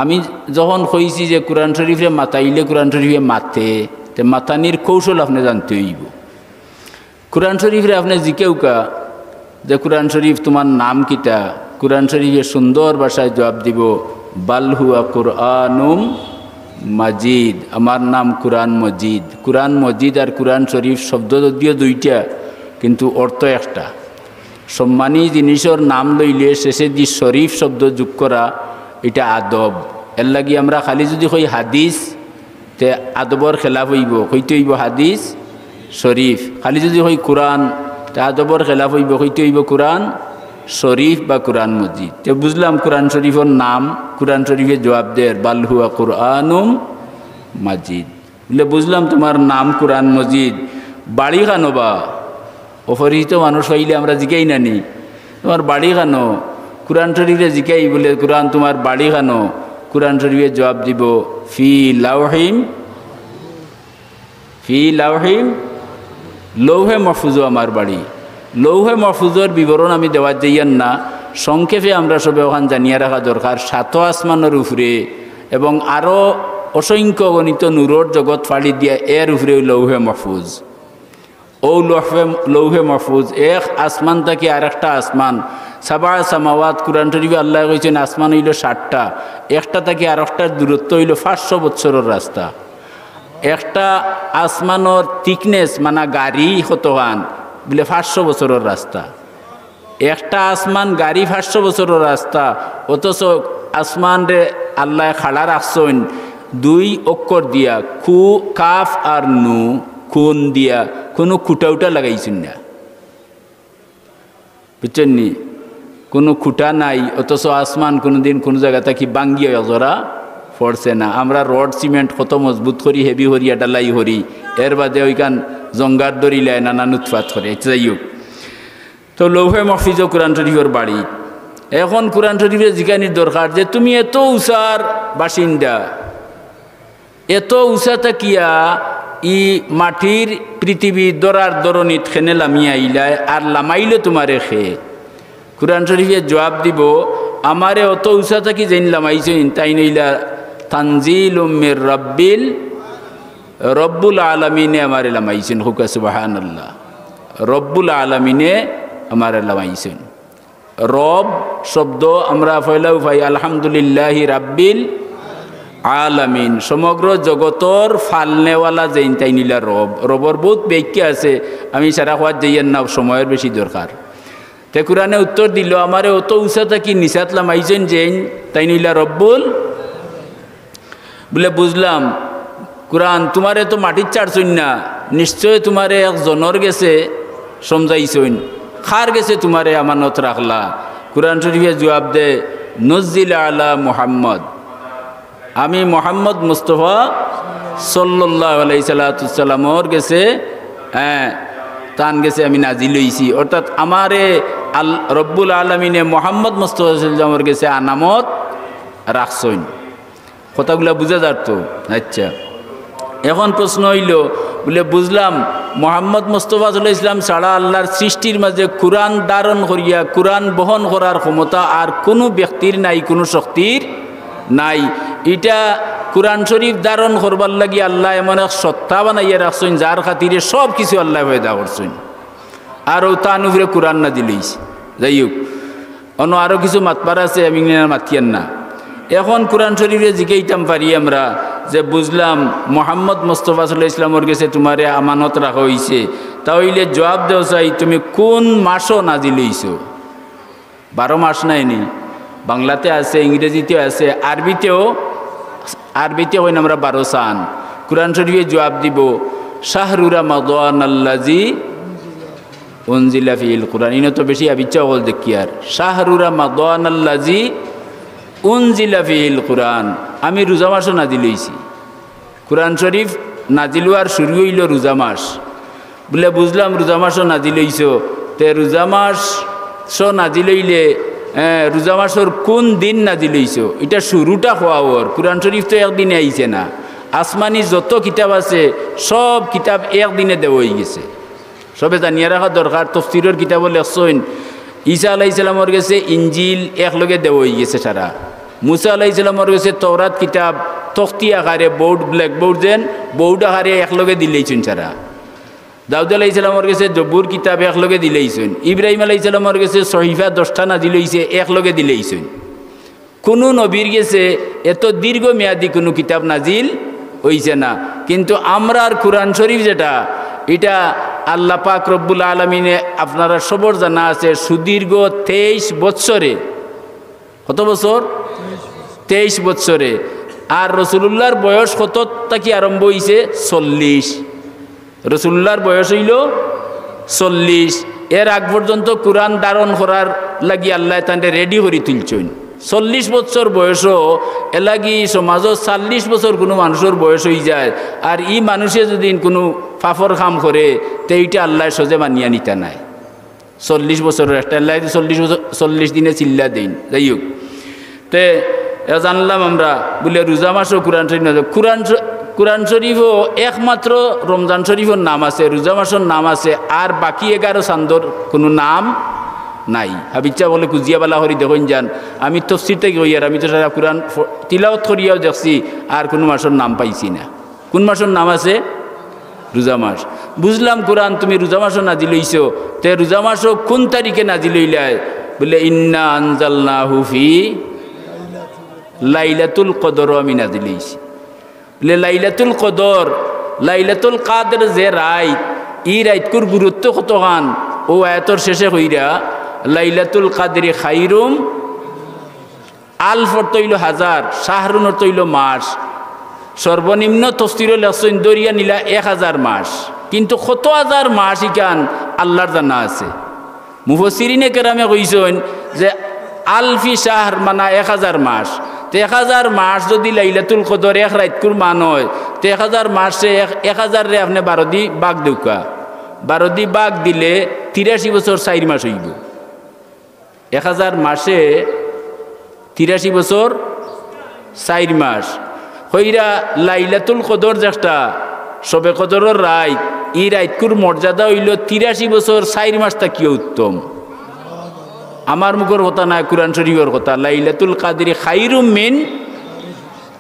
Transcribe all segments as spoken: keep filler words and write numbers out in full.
আমি যখন কইছি যে কোরআন শরীফরে মাতাইলে কোরআন শরীফে মাতে, তে মাতানির কৌশল আপনে জানতে অইবো। কোরআন শরীফরে আপনে জিকাউক্কা যে, "কোরআন শরীফ, তুমার নাম কিতা?" কোরআন শরীফে সুন্দর ভাষায় জবাব দিবো, "বাল হুয়া কুরআনুম মাজিদ, আমার নাম কুরআন মজিদ।" কুরআন মজিদ আর কুরআন শরীফ শব্দ যদিও দুইটা, কিন্তু অর্থ একটা। সম্মানী জিনিসর নাম লইলে শেষেদি শরীফ শব্দ যোগ করা, ইটা আদব। এরলাগি আমরা খালি যুদি কই হাদিস, তে আদবর খেলাফ অইবো, কইতে অইবো হাদিস শরীফ। খালি যুদি কই কুরআন, তে আদবর খেলাফ অইবো, কইতে অইবো কুরআন শরীফ বা কুরআন মজিদ। তে বুঝলাম কুরআন শরীফর নাম, কুরআন শরীফে জবাব দের, "বাল হুয়া কুরআনুম মাজিদ।" বুলে, "বুঝলাম তুমার নাম কুরআন মজিদ, বাড়ি কানো বা?" অপরিচিত মানুষ অইলে আমরা জিকাই না নি, "তুমার বাড়ি কানো?" কোরআন শরীফরে জিকাই, বুলে, "কুরআন, তুমার বাড়ি কানো?" কোরআন শরীফে জবাব দিবো, "ফি লাউহিম, ফি লাউহিম, লৌহে মাহফুজো আমার বাড়ি।" লৌহে মাহফুজর বিবরণ আমি দেওয়াত যাইয়ার না, সংক্ষেপে আমরা সবে অখান জানিয়া রাখা দরকার। সাত আসমানর উপরে এবং আরো অসংখ্য অগণিত নূরর জগৎ ফাড়ি দিয়া এর উপরে অউ লৌহে মাহফুজ। অউ লৌহে, লৌহে মাহফুজ এক আসমান থাকি আরেকটা আসমান, সাবা সামাওয়াত, কোরআন শরীফে আল্লায় কইছইন আসমান অইলো সাতটা, একটা থাকি আরেকটার দূরত্ব অইলো পাঁচশো বৎসরর রাস্তা। একটা আসমানর thickness, মানে গাড়ি কতখান, বুলে পাঁচশো বছরর রাস্তা। একটা আসমান গাড়ি পাঁচশো বছরর রাস্তা, অথচ আসমানরে আল্লায় খাড়া রাখছইন দুই অক্ষর দিয়া, কু-, কাফ আর নু, কুন দিয়া, কুনু খুঁটা-উটা লাগাইছইন না। বুঝছইন নি? কুনু খুঁটা নাই, অথচ আসমান কুনুদিন কুনু জাগা থাকি ভাঙ্গিয়া এক জরা পড়ছে না। আমরা রড সিমেন্ট কত মজবুত করি, heavy করিয়া ঢালাই করি, এরবাদে অউখান জঙ্গার ধরিলায়, নানান উৎপাত করে। আচ্ছা, যাই হউক, তো লৌহে মাহফুজো কোরআন শরীফর বাড়ি। এখন কোরআন শরীফরে জিকানির দরকার যে, "তুমি এত উচার বাসিন্দা, এত উচা থাকিয়া ই মাটির পৃথিবী ধরার ধরণিত কেনে লামিয়া আইলায়, আর লামাইলো তুমারে কে?" কোরআন শরীফে জবাব দিবো, "আমারে অত উচা থাকি যেইন লামাইছইন, তাইন অইলা তানজিলুম মির রাব্বিল, রব্বুল আলামিনে আমারে লামাইছইন।" কউক্কা সুবহানাল্লাহ। রব্বুল আলামিনে আমারে লামাইছইন। রব শব্দ আমরা পয়লাউ পাই, আলহামদুলিল্লাহি রাব্বিল আলামিন, সমগ্র জগতর ফালনেওয়ালা যেইন তাইন অইলা রব। রবর বউত ব্যাখ্যা আছে, আমি সারা কওয়াত যাইয়ার না, সময়র বেশি দরকার। তে কোরআনে উত্তর দিলো, "আমারে অত উচা থাকি নিচাত লামাইছইন যেইন, তাইন অইলা রব্বুল।" বুলে, "বুঝলাম, কোরআন তুমারে তো মাটিত ছাড়ছইন না, নিশ্চয় তুমারে এক জনর গেছে সমঝাইছইন, কার গেছে তুমারে আমানত রাখলা?" কোরআন শরীফে জবাব দেয়, "নুজ্জিলা আলা মুহাম্মদ, আমি মুহাম্মদ মুস্তফা সাল্লাল্লাহু আলাইহি সাল্লাতু সাল্লামর গেছে, হ্যাঁ, তান গেছে আমি নাজিল অইছি।" অর্থাৎ আমারে আল-, রব্বুল আলামিনে মুহাম্মদ মুস্তফা সাল্লাল্লাহু আলাইহি সাল্লামর গেছে আমানত রাখছইন। কথাগুলা বুঝা যার তো? আচ্ছা, এখন প্রশ্ন অইলো, বুলে, "বুঝলাম, মুহাম্মদ মুস্তফা সাল্লাল্লাহু আলাইহি সাল্লাম ছাড়া আল্লার সৃষ্টির মাঝে কোরআন ধারণ করিয়া কোরআন বহন করার ক্ষমতা আর কুনু ব্যক্তির নাই, কুনু শক্তির নাই। ইটা কোরআন শরীফ ধারণ করবার লাগি আল্লায় এমন এক সত্তা বানাইয়া রাখছইন, যার খাতিরে সব কিছু আল্লায় পয়দা করছইন। আর অউ তান উপরে কোরআন নাজিল অইছে।" যাই হউক, অনো আরো কিছু মাতবার আছে, আমি ইখান মাতিয়ার না। এখন কোরআন শরীফরে জিকাইতাম পারি আমরা যে, "বুঝলাম, মুহাম্মদ মুস্তফা সাল্লাল্লাহু আলাইহি সাল্লামর গেছে তুমারে আমানত রাখা অইছে, তা অইলে জবাব দেও চাই, তুমি কুন মাসো নাজিল অইছো?" বারো মাস নায়নি, বাংলাতে আছে, ইংরেজিতেও আছে, আরবিতেও, আরবিতে কইন আমরা বারো চান। কোরআন শরীফে জবাব দিবো, "শাহরু রামাদান আল্লাজি উনজিলা ফিহিল কুরআন।" ইনো তো বেশি আবিচ্ছা অকল দেখিয়ার। "শাহরু রামাদান আল্লাজি উনজিলা ফিহিল কুরআন।" আমি রোজা মাসো নাজিল অইছি। কোরআন শরীফ নাজিল অওয়ার শুরু অইলো রোজা মাস। বুলে, "বুঝলাম, রোজা মাসো নাজিল অইছো, তে রোজা মাসো নাজিল অইলে, এ, রোজা মাসর কুন দিন নাজিল অইছো?" ইটা শুরুটা কওয়া অর। কোরআন শরীফ তো একদিনে আইছে না, আসমানি যত কিতাব আছে সব কিতাব একদিনে দেওয়া অইগেছে। সবে জানিয়া রাখা দরকার, তফসিরর কিতাবো লেখছইন, ঈসা আলাইহিস সালামর গেছে ইনজিল একলগে দেওয়া অইগেছে সারা। মুসা আলাইহিস সালামর গেছে তওরাত কিতাব তখতি আকারে, বোর্ড, ব্ল্যাকবোর্ড যেন, বোর্ড আকারে একলগে দিলাইছইন সারা। দাউদ আলাইহিস সালামর গেছে জবুর কিতাব একলগে দিলাইছইন। ইব্রাহিম আলাইহিস সালামর গেছে সহিফা দশটা নাজিল অইছে, একলগে দিলাইছইন। কুনু নবীর গেছে এত দীর্ঘ মেয়াদি কুনু কিতাব নাজিল অইছে না। কিন্তু আমরার কুরআন শরীফ যেটা, ইটা আল্লাহ পাক রব্বুল আলামিনে, আপনারা সবর জানা আছে, সুদীর্ঘ তেইশ বৎসরে, কত বছর? তেইশ বৎসরে। আর রসুলুল্লাহর বয়স কত থাকি আরম্ভ অইছে? চল্লিশ। রসুলুল্লাহর বয়স অইলো চল্লিশ। এর আগ পর্যন্ত কুরআন ধারণ করার লাগি আল্লায় তানরে রেডি করি তুলছইন। চল্লিশ বৎসর বয়সও, এলাগি সমাজও চল্লিশ বছর কুনু মানুষর বয়স অইযায়, আর ই মানুষে যুদি কুনু পাপর কাম করে, তে ইটা আল্লায় সহজে মানিয়া নিতা নায়। চল্লিশ বছরর একটা, আল্লায় তো চল্লিশ বছর, চল্লিশ দিনে চিল্লা দেইন। যাই হোক, তে এ জানলাম আমরা, বুলে রোজা মাসও কুরআন শরীফ নাজিল। কুরআন শ-, কুরআন শরীফও একমাত্র রমজান শরীফর নাম আছে, রোজা মাসর নাম আছে, আর বাকি এগারো চান্দর কুনু নাম নাই। হাফিজ সাব অকলে খুজিয়া বালা করি দেখইন যান, আমি তফসির থাকি কইয়ার, আমি তো সারা কুরআন ফ-, তিলাওয়াত করিয়াও দেখছি, আর কুনু মাসর নাম পাইছি না। কুন মাসর নাম আছে? রোজা মাস। বুঝলাম কুরআন তুমি রোজা মাসও নাজিল অইছো, তে রোজা মাসও কুন তারিখে নাজিল অইলায়? বুলে, "ইন্না আনজালনাহু ফি লাইলাতুল কদরও আমি নাজিল অইছি।" বুলে, "লাইলাতুল কদর, লাইলাতুল কাদর যে রাইত, ই রাইতকুর গুরুত্ব কতখান?" অউ আয়াতর শেষে কইরা, "লাইলাতুল কাদরি খাইরুম", আলফ অর্থ অইলো হাজার, শাহরুন অর্থ অইলো মাস। সর্বনিম্ন তফসিরও লেখছইন, ধরিয়া নিলা এক হাজার মাস। কিন্তু কত হাজার মাস ইখান আল্লার জানা আছে। মুফাসসিরিনে কেরামে কইছইন যে আলফি শাহর মানা এক হাজার মাস। তে এক হাজার মাস যুদি লাইলাতুল কদর এক রাইতকুর মান অয়, তে এক হাজার মাসে এক, এক হাজাররে আপনে বারো দি ভাগ দেউক্কা। বারো দি ভাগ দিলে তিরাশি বছর চাইর মাস অইবো। এক হাজার মাসে তিরাশি বছর চাইর মাস। কইরা লাইলাতুল কদর যেটা, শবে কদরর রাইত, ই রাইতকুর মর্যাদা অইলো তিরাশি বছর চাইর মাস থাকিও উত্তম। আমার মুখর কথা নায়, কুরআন শরীফর কথা। লাইলাতুল কাদরি খাইরুম মিন,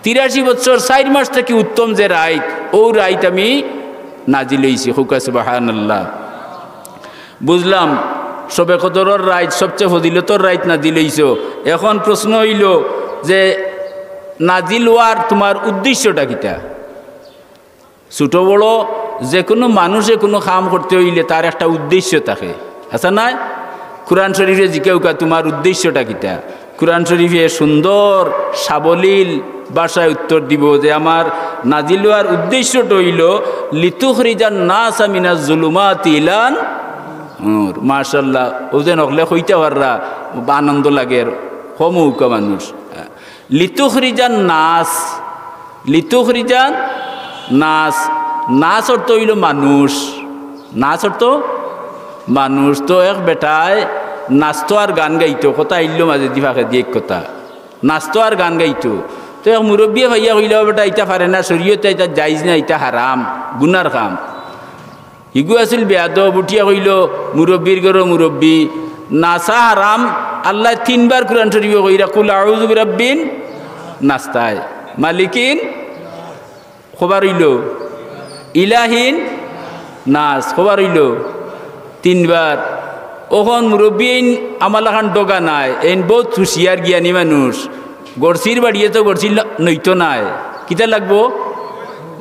তিরাশি বছর চাইর মাস থাকি উত্তম যে রাইত, অউ রাইত আমি নাজিল অইছি। কউক্কা সুবহানাল্লাহ। বুঝলাম, শবে কদরর রাইত সবচে ফজিলতর রাইত নাজিল অইছো। এখন প্রশ্ন অইলো যে নাজিল অওয়ার তুমার উদ্দেশ্যটা কিতা? ছোট বড় যেকুনু মানুষে কুনু কাম করতে অইলে তার একটা উদ্দেশ্য থাকে, আছে নায়? কুরআন শরীফে জিকাউক্কা, "তুমার উদ্দেশ্যটা কিতা?" কুরআন শরীফে সুন্দর সাবলীল ভাষায় উত্তর দিবো যে, "আমার নাজিল অওয়ার উদ্দেশ্যটা অইলো লিতুখরিজান নাসা মিনাজ জুলুমাতি ইলান নূর।" মাশাআল্লাহ, অউ যেন অকলে কইতা পাররা, আনন্দ লাগের, কম অউক্কা মানুষ। লিতুখরিজান নাস, লিতুখরিজান নাস, নাস অর্থ অইলো মানুষ, নাস অর্থ মানুষ। তো এক বেটায় নাচতো আর গান গাইতো, কথা আইলো মাঝেদি ফাঁকেদি এক কথা, নাচতো আর গান গাইতো। তো এক মুরব্বিয়ে পাইয়া কইলা, "ও বেটা, ইতা পারে না, শরীয়তে ইতা জাইজ না, ইতা হারাম, গুনার কাম।" হিগু আছিল বেয়াদব, উঠিয়া কইলো, "মুরব্বির ঘরো মুরব্বি, নাচা হারাম।" আল্লায় তিনবার কুরআন শরীফো কইরা, "কুল আউযু বিরাব্বিন নাস তায়, মালিকিন," কবার অইলো, "ইলাহিন নাস," কবার অইলো, তিনবার। অখন মুরব্বি এইন আমার লাখান ডগা নায়, এইন বউত হুঁশিয়ার জ্ঞানী মানুষ। গরছির বাড়িয়ে তো গরছির ন-, নইতো নায়। কিতা লাগবো?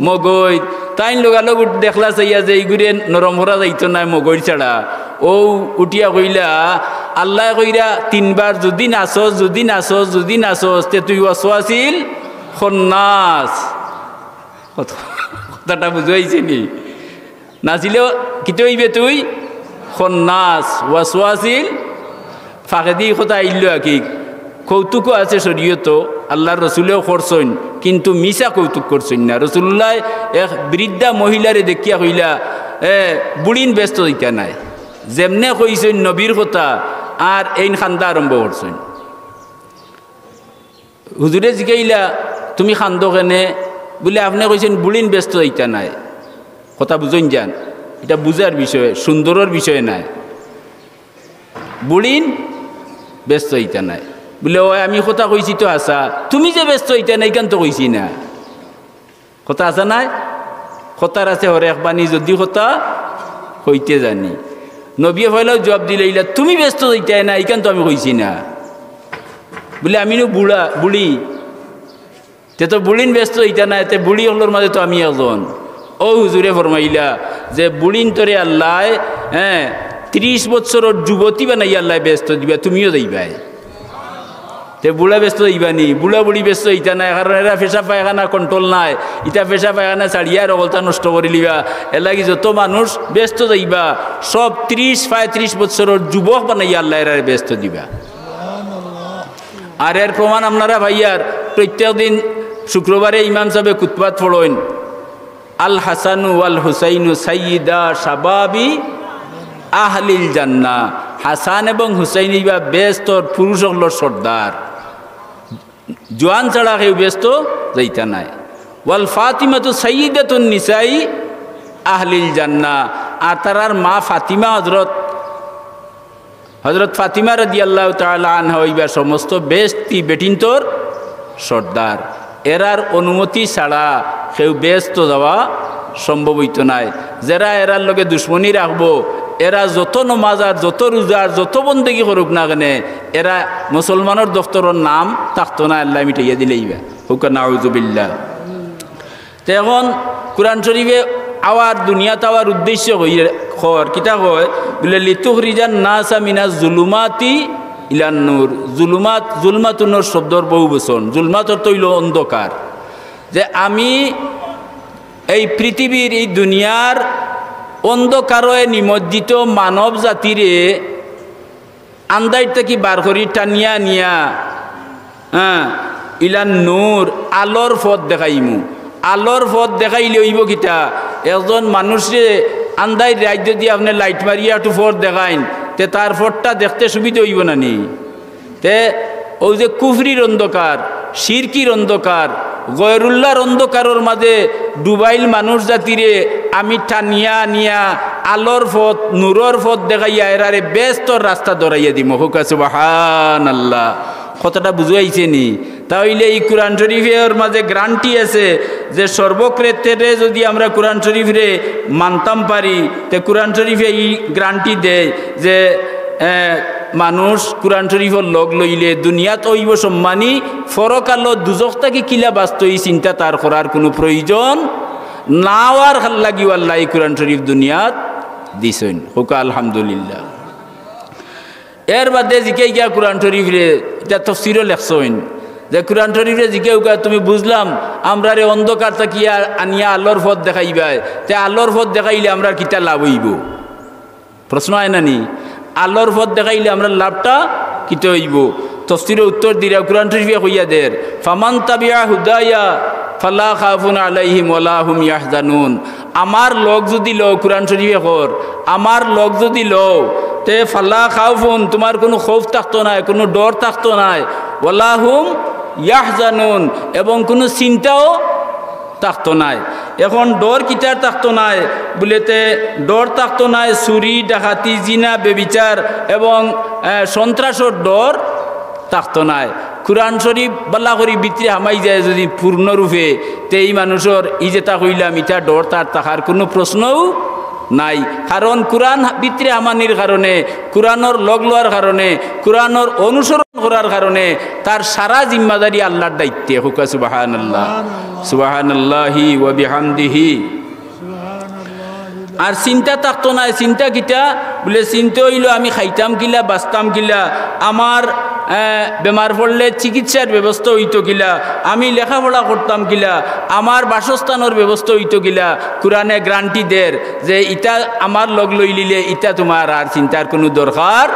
মগইর। তাইন লগালগ উঠ-, দেখলা চাইয়া যে ইগুরে নরম করা যাইতো নায় মগইর ছাড়া। অউ উঠিয়া কইলা, আল্লায় কইরা তিনবার, "যুদি নাচস, যুদি নাচস, যুদি নাচস, তে তুই ওয়াসওয়াসিল খন্নাস।" কত-, কথাটা বুঝাইছে নি? নাচিলে কিতা অইবে তুই? খন্নাস, ওয়াসওয়াসিল। ফাঁকেদি কথা আইলো আর কি। কৌতুকও আছে শরীয়তো, আল্লার রসুলেও করছইন, কিন্তু মিছা কৌতুক করছইন না। রসুলুল্লায় এক বৃদ্ধা মহিলারে দেখিয়া কইলা, "এ, বুড়িন ব্যস্ত অইতা নায়।" যেমনে কইছইন নবীর কথা, আর এইন কান্দা আরম্ভ করছইন। হুজুরে জিকাইলা, "তুমি কান্দো কেনে?" বুলে, "আপনে কইছইন বুড়িন ব্যস্ত অইতা নায়।" কথা বুঝইন যান, ইটা বুঝার বিষয়, সুন্দরর বিষয় নায়। বুড়িন ব্যস্ত অইতা নায়। বুলে, "অয় আমি কথা কইছি তো হাছা, তুমি যে বেহেস্তো যাইতায় না, ইখান তো কইছি না।" কথা আছে নায়? কথার আছে হরেক বাণী যদি কথা কইতে জানি। নবিয়ে পয়লাউ জুয়াব দিলাইলা, "তুমি বেহেস্তো যাইতায় না, ইখান তো আমি কইছি না।" বুলে, "আমি নু বুড়া, বুড়ি।" তে তো বুড়িন বেহেস্তো যাইতা নায়, তে বুড়ি অকলর মাঝে তো আমি একজন। অউ হুজুরে ফরমাইলা যে বুড়িন তোরে আল্লায়, হ্যাঁ, ত্রিশ বছরর যুবতী বানাইয়া আল্লায় বেহেস্তো দিবা, তুমিও যাইবায়। তে বুড়া বেহেস্তো যাইবা নি? বুড়া বুড়ি বেহেস্তো যাইতা নায়, কারণ এরা পেশাব পায়খানা control নাই, ইতা পেশাব পায়খানা ছাড়িয়া আর অকলতা নষ্ট করিলিবা। এরলাগি যত মানুষ বেহেস্তো যাইবা, সব ত্রিশ পঁয়ত্রিশ বছরর যুবক বানাইয়া আল্লায় এরারে বেহেস্তো দিবা। আর এর প্রমাণ আপনারা পাইয়ার, প্রত্যেক দিন শুক্রবারে ইমাম সাবে খুতবাত পড়ইন, "আল হাসানু ওয়াল হুসাইনু সাইয়্যিদা শাবাবি আহলিল জান্নাহ।" হাসান এবং হুসাইন ইবা বেহেস্তর পুরুষ অকলর সর্দার, জোয়ান ছাড়া কেউ বেহেস্তো যাইতা নায়। "ওয়াল ফাতিমাতু সাইয়্যিদাতুন নিসাই আহলিল জান্নাহ।" আর তারার মা ফাতিমা হজরত হজরত ফাতিমা রাদিয়াল্লাহু তাআলা আনহা অইবা সমস্ত বেহেস্তি বেটিন্তর সর্দার। এরার অনুমতি ছাড়া কেউ বেহেস্তো যাওয়া সম্ভব অইতো নায়। যেরা এরার লগে দুশমনি রাখবো, এরা যত নমাজ আর যত রোজা আর যত বন্দেগি করুক না কেনে, এরা মুসলমানর দফতরর নাম থাকতো নায়, আল্লায় মিটাইয়া দিলাইবা। কউক্কা নাউজুবিল্লাহ। তে এখন কোরআন শরীফে আওয়ার, দুনিয়াত আওয়ার উদ্দেশ্য কইর, কিতা কয়? বুলে, "লিতুখরিজান নাসা মিনাজ জুলুমাতি ইলান নূর।" জুলুমাত, জুলমাতুন নূর শব্দর বহু বচন। জুলমাত অর্থ অইলো অন্ধকার। যে আমি এই পৃথিবীর, এই দুনিয়ার অন্ধকারে নিমজ্জিত মানব জাতিরে আন্দাইর থাকি বার করি টানিয়া নিয়া, হ্যাঁ, ইলান নূর, আলোর পথ দেখাইমু। আলোর পথ দেখাইলে অইবো কিতা? একজন মানুষরে আন্দাইর রাইত যদি আপনে light মারিয়া একটু পথ দেখাইন, তে তার পথটা দেখতে সুবিধা অইবো না নি? তে অউ যে কুফরির অন্ধকার, শিরকির অন্ধকার, গয়রুল্লাহর অন্ধকারর মাঝে ডুবাইল মানুষ জাতিরে আমি টানিয়া আনিয়া আলোর পথ, নূরর পথ দেখাইয়া এরারে বেহেস্তর রাস্তা ধরাইয়া দিমু। কউক্কা সুবহানাল্লাহ। কথাটা বুঝাইছে নি? তা অইলে ই কোরআন শরীফর মাঝে guarantee আছে যে সর্বক্ষেত্রে যদি আমরা কোরআন শরীফরে মানতাম পারি, তে কোরআন শরীফে ই guarantee দেয় যে, এ, মানুষ কোরআন শরীফর লগ লইলে দুনিয়াত অইবো সম্মানী, পরকালো দুজখ থাকি কিলা বাঁচতো ই চিন্তা তার করার কুনু প্রয়োজন না অওয়ার লাগিও আল্লায় ই কোরআন শরীফ দুনিয়াত দিছইন। কউক্কা আলহামদুলিল্লাহ। এর বাদে জিকাইগিয়া কোরআন শরীফরে, ইটা তফসিরও লেখছইন, যে কোরআন শরীফরে জিকাউক্কা, "তুমি বুঝলাম আমরারে অন্ধকার থাকিয়া আনিয়া আলোর পথ দেখাইবায়, তে আলোর পথ দেখাইলে আমরার কিতা লাভ অইবো?" প্রশ্ন আয় না নি? আলোর পথ দেখাইলে আমরার লাভটা কিতা অইবো? তফসিরো উত্তর দিরা কোরআন শরীফে কইয়া দের, "ফামান তাবিআ হুদায়া ফালা খাউফুন আলাইহিম ওয়ালা হুম ইয়াহজানুন।" আমার লগ যদি লও, কোরআন শরীফে কর, আমার লগ যদি লও, তে ফালা খাউফুন, তুমার কুনু খৌফ থাকতো নায়, কুনু ডর থাকতো নায়, ওয়ালা হুম ইয়াহজানুন, এবং কুনু চিন্তাও থাকতো নায়। এখন ডর কিতার থাকতো নায়? বুলে তে ডর থাকতো নায় চুরি, ডাকাতি, জিনা, বেবিচার এবং, আহ, সন্ত্রাসর ডর থাকতো নায়। কোরআন শরীফ বালা করি ভিতরে হামাই যায় যদি পূর্ণরূপে, তে ই মানুষর ই যেটা কইলাম, ইটা ডর তার থাকার কুনু প্রশ্নও নাই। কারণ কোরআন ভিতরে হামানির কারণে, কোরআনর লগ লওয়ার কারণে, কোরআনর অনুসরণ করার কারণে তার সারা জিম্মাদারি আল্লাহর দায়িত্বে। কউক্কা সুবহানাল্লাহ। সুবহানাল্লাহি ওয়া বিহামদিহি। আর চিন্তা থাকতো নায়। চিন্তা কিতা? বুলে, চিন্তা অইলো আমি খাইতাম কিলা, বাঁচতাম কিলা, আমার, আহ, বেমার পড়লে চিকিৎসার ব্যবস্থা অইতো কিলা, আমি লেখাপড়া করতাম কিলা, আমার বাসস্থানর ব্যবস্থা অইতো কিলা। কোরআনে guarantee দের যে ইটা আমার লগ লইলিলে ইটা তুমার আর চিন্তার কুনু দরকার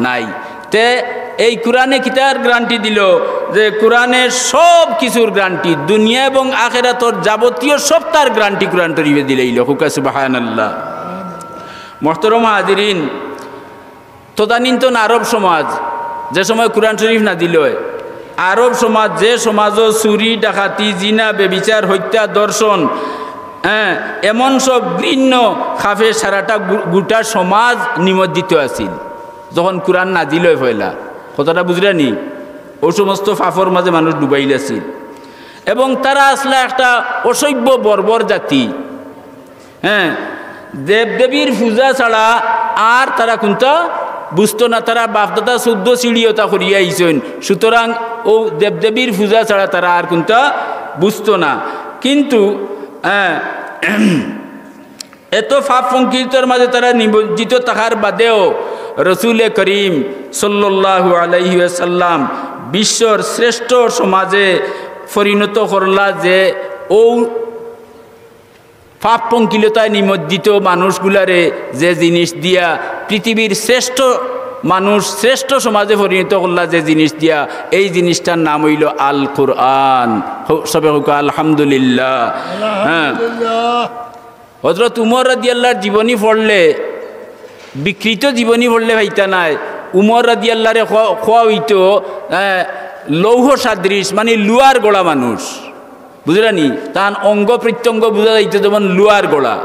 নাই। তে এই কোরআনে কিতার guarantee দিলো? যে কোরআনে সব কিছুর guarantee, দুনিয়া এবং আখেরাতর যাবতীয় সবতার guarantee কোরআন শরীফে দিলাইলো। কউক্কা সুবহানাল্লাহ। মোহতরম হাজিরিন, তদানীন্তন আরব সমাজ, যে সময় কোরআন শরীফ নাজিল অয়, আরব সমাজ, যে সমাজো চুরি, ডাকাতি, জিনা, বেবিচার, হত্যা, ধর্ষণ, হ্যাঁ, এমন সব ঘৃণ্য খাফে সারাটা গু-, গোটা সমাজ নিমজ্জিত আছিল। যখন কোরআন নাজিল অয় পয়লা, কথাটা বুঝরা নি? অউ সমস্ত ফাফর মাঝে মানুষ ডুবাইল আছিল। এবং তারা আছলা একটা অসভ্য বর্বর জাতি। হ্যাঁ, দেবদেবীর পূজা ছাড়া আর তারা কুনতা বুঝতো না। তারা বাপদাদা চৌদ্দ সিঁড়ি ওটা করিয়া আইছইন, সুতরাং অউ দেবদেবীর পূজা ছাড়া তারা আর কুনতা বুঝতো না। কিন্তু, হ্যাঁ, এত পাপ পঙ্কিলতার মাঝে তারা নিমজ্জিত থাকার বাদেও রসুলে করিম সাল্লাল্লাহু আলাইহি ওয়াসাল্লাম বিশ্বর শ্রেষ্ঠ সমাজে পরিণত করলা যে অউ পাপ পঙ্কিলতায় নিমজ্জিত মানুষগুলারে যে জিনিস দিয়া পৃথিবীর শ্রেষ্ঠ মানুষ, শ্রেষ্ঠ সমাজে পরিণত করলা যে জিনিস দিয়া, এই জিনিসটার নাম অইলো আল কোরআন। হো-, সবে কউক্কা আলহামদুলিল্লাহ। হ্যাঁ। হজরত উমর রাদিয়াল্লাহর জীবনী পড়লে, বিকৃত জীবনী পড়লে পাইতা নায়। উমর রাদিয়াল্লাহরে কওয়া, কওয়া অইতো, আহ, লৌহ সাদৃশ, মানে লুয়ার গড়া মানুষ। বুঝরা নি? তান অঙ্গ প্রত্যঙ্গ বুঝা যাইতো যেমন লুয়ার গড়া।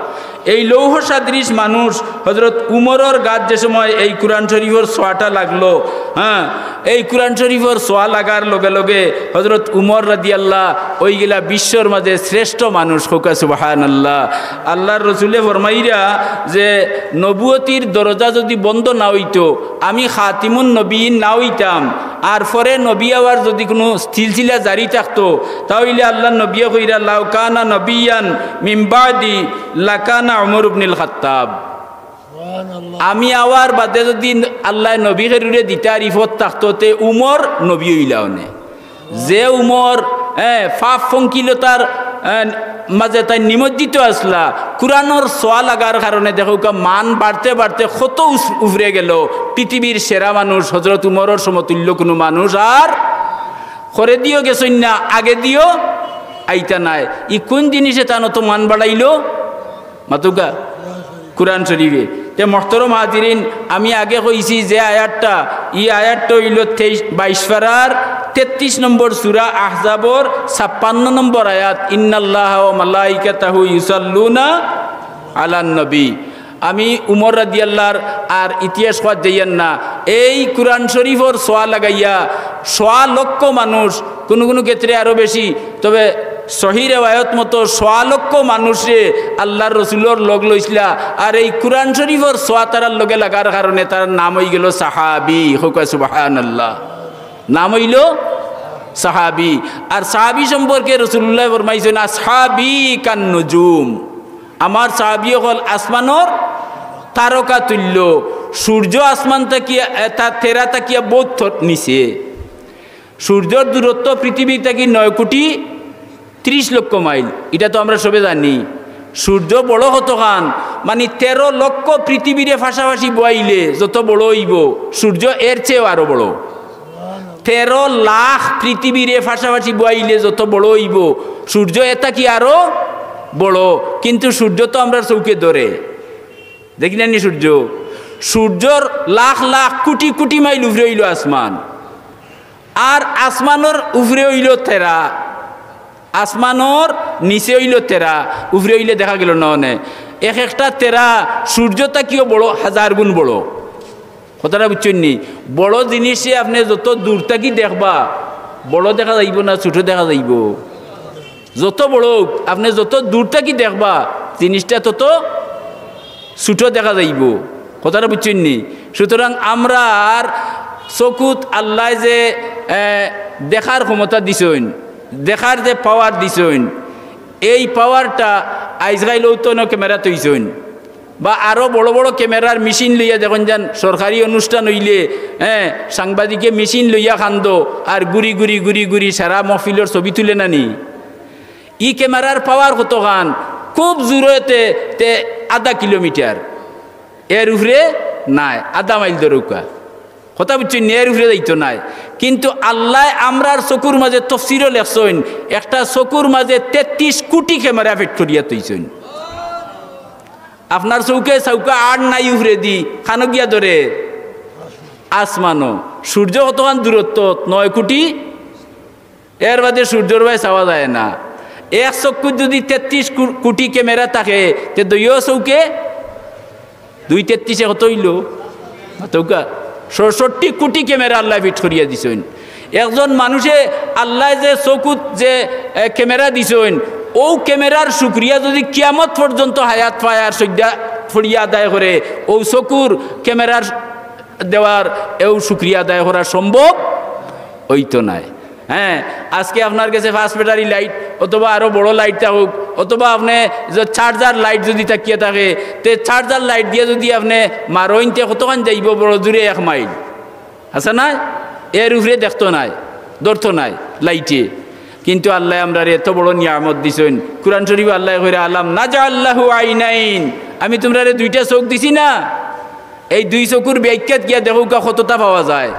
এই লৌহ সাদৃশ মানুষ হজরত উমরর গাত যে সময় এই কোরআন শরীফর ছোঁয়াটা লাগলো, হ্যাঁ, এই কোরআন শরীফর ছোঁয়া লাগার লগে লগে হজরত উমর রাদিয়াল্লাহ অইগেলা বিশ্বর মাঝে শ্রেষ্ঠ মানুষ। কউক্কা সুবহানাল্লাহ। আল্লাহর রসুলে ফরমাইরা যে নবুয়তির দরজা যদি বন্ধ না অইতো, আমি খাতিমুন নবীন না অইতাম, আর পরে নবী অওয়ার যদি কুনু সিলসিলা জারি থাকতো, তা অইলে আল্লাহর নবীয়ে কইরা, "লাউ কানা নবিয়ান মিন বাদি লাকানা উমর ইবনুল খাত্তাব।" আমি অওয়ার বাদে যদি আল্লায় নবী কেউরে দিতা আর ইফত থাকতো, তে উমর নবী অইলা অনে। যে উমর, এ, পাপ পঙ্কিলতার, এ, মাঝে তাইন নিমজ্জিত আছলা, কোরআনর ছোঁয়া লাগার কারণে দেখউক্কা মান বাড়তে বাড়তে কত উস-, উপরে গেলো। পৃথিবীর সেরা মানুষ হজরত উমরর সমতুল্য কুনু মানুষ আর করেদিও গেছইন না, আগেদিও আইতা নায়। ই কুন জিনিসে তান অত মান বাড়াইলো? মাতউক্কা, কোরআন শরীফে। তে মহতরম হাজিরিন, আমি আগে কইছি যে আয়াতটা, ই আয়াতটা অইলো তেইশ, বাইশ পারার তেত্রিশ নম্বর সূরা আহজাবর ছাপ্পান্ন নম্বর আয়াত, "ইন্নাল্লাহা ওয়া মালাইকাতাহু ইউসাল্লুনা আলান নবী।" আমি উমর রাদিয়াল্লাহর আর ইতিহাস কওয়াত যাইয়ার না, এই কোরআন শরীফর ছোঁয়া লাগাইয়া সোয়া লক্ষ মানুষ, কুনু কুনু ক্ষেত্রে আরো বেশি, তবে সহি রেওয়ায়ত মতো সোয়া লক্ষ মানুষরে আল্লাহর রসুলর লগ লইছলা। আর এই কোরআন শরীফর ছোঁয়া তারার লগে লাগার কারণে তারার নাম অইগেলো সাহাবী। কউক্কা সুবহানাল্লাহ। নাম অইলো সাহাবী। আর সাহাবী সম্পর্কে রসুলুল্লায় ফরমাইছইন, "আসহাবী কান নুজুম।" আমার সাহাবী অকল আসমানর তারকা তুল্য। সূর্য আসমান থাকিয়া, এ, তা-, তেরা থাকিয়া বউত থ-, নিচে। সূর্যর দূরত্ব পৃথিবী থাকি নয় কোটি ত্রিশ লক্ষ মাইল, ইটা তো আমরা সবে জানি। সূর্য বড় কতখান, মানে তেরো লক্ষ পৃথিবীরে পাশাপাশি বওয়াইলে যত বড় অইবো, সূর্য এর চেয়েও আরো বড়। তেরো লাখ পৃথিবীরে পাশাপাশি বওয়াইলে যত বড় অইবো, সূর্য এর থাকি আরো বড়। কিন্তু সূর্য তো আমরার চউখে ধরে, দেখি না নি সূর্য? সূর্যর লাখ লাখ কোটি কোটি মাইল উপরে অইলো আসমান। আর আসমানর উপরে অইলো তেরা, আসমানর নিচে অইলো তেরা, উপরে অইলে দেখা গেলো না অনে। এক একটা তেরা সূর্য থাকিও বড়, হাজার গুণ বড়। কথাটা বুঝছইন নি? বড় জিনিসে আপনে যত দূর থাকি দেখবা, বড় দেখা যাইবো না ছোট দেখা যাইবো? যত বড় অউক, আপনে যত দূর থাকি দেখবা, জিনিসটা তত ছোট দেখা যাইবো। কথাটা বুঝছইন নি? সুতরাং আমরার চকুত আল্লায় যে, এ, দেখার ক্ষমতা দিছইন, দেখার যে power দিছইন, এই powerটা আইজকাইল অউ তো অনো camera থইছইন, বা আরো বড় বড় cameraর machine লইয়া দেখইন যান সরকারি অনুষ্ঠান অইলে, হ্যাঁ, সাংবাদিকে machine লইয়া কান্দো আর ঘুরি ঘুরি ঘুরি ঘুরি সারা মহফিলর ছবি তুলে না নি। ই cameraর power কতখান? খুব জোরে তে, তে আধা kilometre, এর উপরে নায়, আধা মাইল ধরউক্কা। কথা বুঝছইন নি? এর উপরে যাইতো নায়। কিন্তু আল্লায় আমরার চকুর মাঝে তফসিরও লেখছইন, একটা চকুর মাঝে তেত্রিশ কোটি camera fit করিয়া থইছইন। আপনার চউখে চাউক্কা আর নাই উপরেদি, কানো গিয়া ধরে? আসমানো। সূর্য কতখান দূরত্ব? নয় কোটি। এর বাদে সূর্যর বায় চাওয়া যায় না। এক চক্ষুত যদি তেত্রিশ কু-, কোটি camera থাকে, তে দুইও চউখে দুই তেত্রিশে কত অইলো? মাতউক্কা। ছয়ষট্টি কোটি camera আল্লায় fit করিয়া দিছইন। একজন মানুষে আল্লায় যে চকুত যে, এ, ক্যামেরা দিছইন, অউ ক্যামেরার শুকরিয়া যুদি কিয়ামত পর্যন্ত হায়াত পায় আর সইজদা ফড়িয়া আদায় করে, অউ চকুর ক্যামেরার দেওয়ার এও শুকরিয়া আদায় করা সম্ভব অইতো নায়। হ্যাঁ, আজকে আপনার গেছে পাঁচ ব্যাটারি লাইট অথবা আরো বড় লাইট থাকুক, অথবা আপনে যে চার্জার লাইট যুদি থাকিয়া থাকে, তে চার্জার লাইট দিয়া যুদি আপনে মারইন, তে কতখান যাইবো? বড় জুরে এক মাইল। আছে না? এর উপরে দেখতো নায়, ধরতো নায় লাইটে। কিন্তু আল্লায় আমরারে এত বড় নিয়ামত দিছইন। কুরআন শরীফো আল্লায় কইরা, "আলাম নাজআল লাহু আইনাইন।" আমি তুমরারে দুইটা চউখ দিছি না? এই দুই চকুর ব্যাখ্যাত গিয়া দেখউক্কা কততা পাওয়া যায়।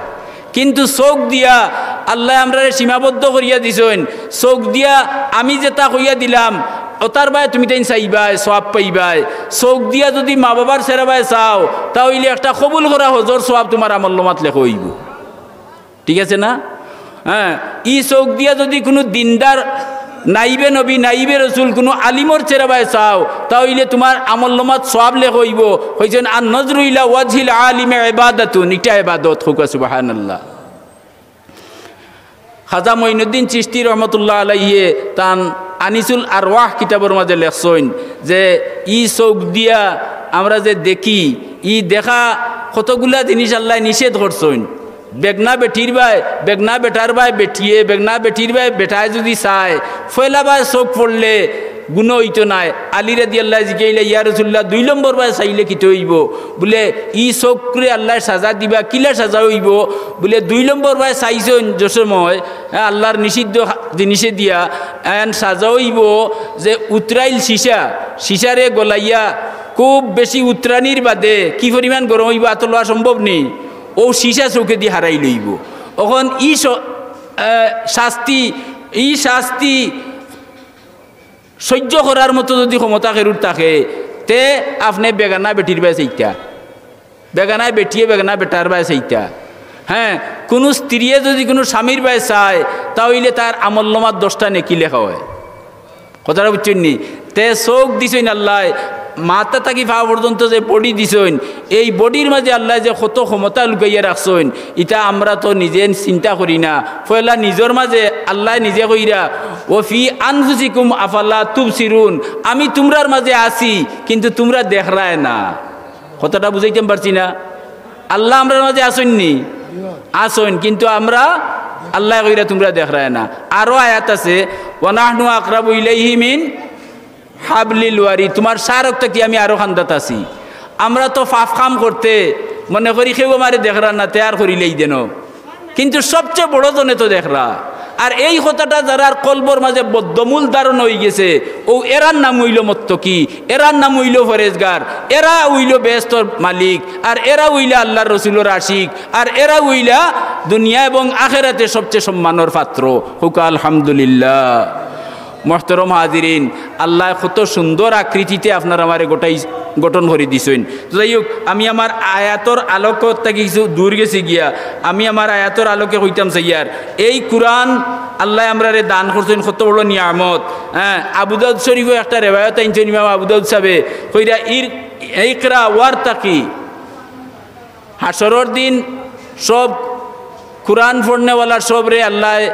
কিন্তু চউখ দিয়া আল্লায় আমরারে সীমাবদ্ধ করিয়া দিছইন। চউখ দিয়া আমি যেতা কইয়া দিলাম, অতার বায় তুমিতাইন চাইবায়, সওয়াব পাইবায়। চউখ দিয়া যুদি মা-বাবার চেরাবায় চাও, তা অইলে একটা কবুল করা হজর সওয়াব তুমার আমলনামাত লেখা অইবো। ঠিক আছে না? হ্যাঁ, ই চউখ দিয়া যুদি কুনু দিনদার নাইবে নবী, নাইবে রসুল, কুনু আলিমর চেরাবায় চাও, তা অইলে তুমার আমলনামাত সওয়াব লেখা অইবো। কইছইন, "আন নজরু ইলা ওয়াজহিল আলিমি ইবাদাতুন", ইটা ইবাদত। কউক্কা সুবহানাল্লাহ। খাজা মঈনুদ্দিন চিশতি রহমতুল্লাহ আলাইহি তান আনিসুল আরওয়াহ কিতাবর মাজে লেখছইন যে ই চউখ দিয়া আমরা যে দেখি, ই দেখা কতগুলা জিনিস আল্লায় নিষেধ করছইন। বেগনা বেটির বায়, বেগনা বেটার বায় বেটিয়ে, বেগনা বেটির বায় বেটায় যুদি চায়, পয়লা বায় চউখ পড়লে গুনা অইতো নায়। আলী রাদিয়াল্লাহু জিকাইলা, "ইয়া রাসুলুল্লাহ, দুই নম্বর বায় চাইলে কিতা অইবো?" বুলে, "ই চউখরে আল্লায় সাজা দিবা।" "কিলা সাজা অইবো?" বুলে, "দুই নম্বর বায় চাইছইন যে সময়, হ্যাঁ, আল্লার নিষিদ্ধ জিনিসে দিয়া, এন সাজা অইবো যে উতরাইল সীসা, সীসারে গলাইয়া খুব বেশি উতরানির বাদে কি পরিমাণ গরম অইবো, আতো লওয়া সম্ভব নি, অউ সীসা চউখেদি হারাইল অইবো।" অখন ই স-, এ, শাস্তি, ই শাস্তি সইজ্য করার মতো যুদি ক্ষমতা কেউর থাকে, তে আপনে বেগানা বেটির বায় চাইতা, বেগানায় বেটিয়ে বেগানা বেটার বায় চাইতা। হ্যাঁ, কুনু স্ত্রীয়ে যুদি কুনু স্বামীর বায় চায়, তা অইলে তার আমলনামাত দশটা নেকি লেখা অয়। কথাটা বুঝছইন নি? তে চউখ দিছইন আল্লায়, মাথা থাকি পাও পর্যন্ত যে body দিছইন, এই bodyর মাজে আল্লায় যে কত ক্ষমতা লুকাইয়া রাখছইন, ইতা আমরা তো নিজে চিন্তা করি না। পয়লা নিজর মাজে আল্লায় নিজে কইরা, "ওয়া ফি আনফুসিকুম আফালা তুবসিরুন", আমি তুমরার মাজে আছি, কিন্তু তুমরা দেখরায় না। কথাটা বুঝাইতাম পারছি না? আল্লা আমরার মাজে আছইন নি? আছইন, কিন্তু আমরা, আল্লায় কইরা তুমরা দেখরায় না। আরো আয়াত আছে, "ওয়া নাহনু আকরাবু ইলাইহি মিন হাবলিল ওয়ারিদ", তুমার শাহরগ থাকি আমি আরো কান্দাত আছি। আমরা তো পাপ কাম করতে মনে করি কেউ আমারে দেখরা না, তে আর করিলাই দেন। কিন্তু সবচেয়ে বড় জনে তো দেখরা। আর এই কথাটা যারার কলবর মাজে বদ্ধমূল ধারণ অইগেছে, অউ এরার নাম অইলো মুত্তাকি, এরার নাম অইলো পরেজগার, এরা অইলো বেহেস্তর মালিক, আর এরা অইলা আল্লার রসুলর আশিক, আর এরা অইলা দুনিয়া এবং আখেরাতে সবচেয়ে সম্মানর পাত্র। কউক্কা আলহামদুলিল্লাহ। মোহতরম হাজিরিন, আল্লায় কত সুন্দর আকৃতিতে আপনার আমারে গটাই, গঠন করি দিছইন। তো যাই হোক, আমি আমার আয়াতর আলোক থাকি কিছু দূর গেছি গিয়া, আমি আমার আয়াতর আলোকে কইতাম চাইয়ার, এই কুরআন আল্লায় আমরারে দান করছইন, কত বড় নিয়ামত। হ্যাঁ, আবু দাউদ শরীফো একটা রেওয়ায়ত আনছইন ইমাম আবু দাউদ সাহেবে, কইরা, "ইর-, ইকরা ওয়ারতাকি।" হাশরর দিন সব কুরআন পড়নেওয়ালা সবরে আল্লায়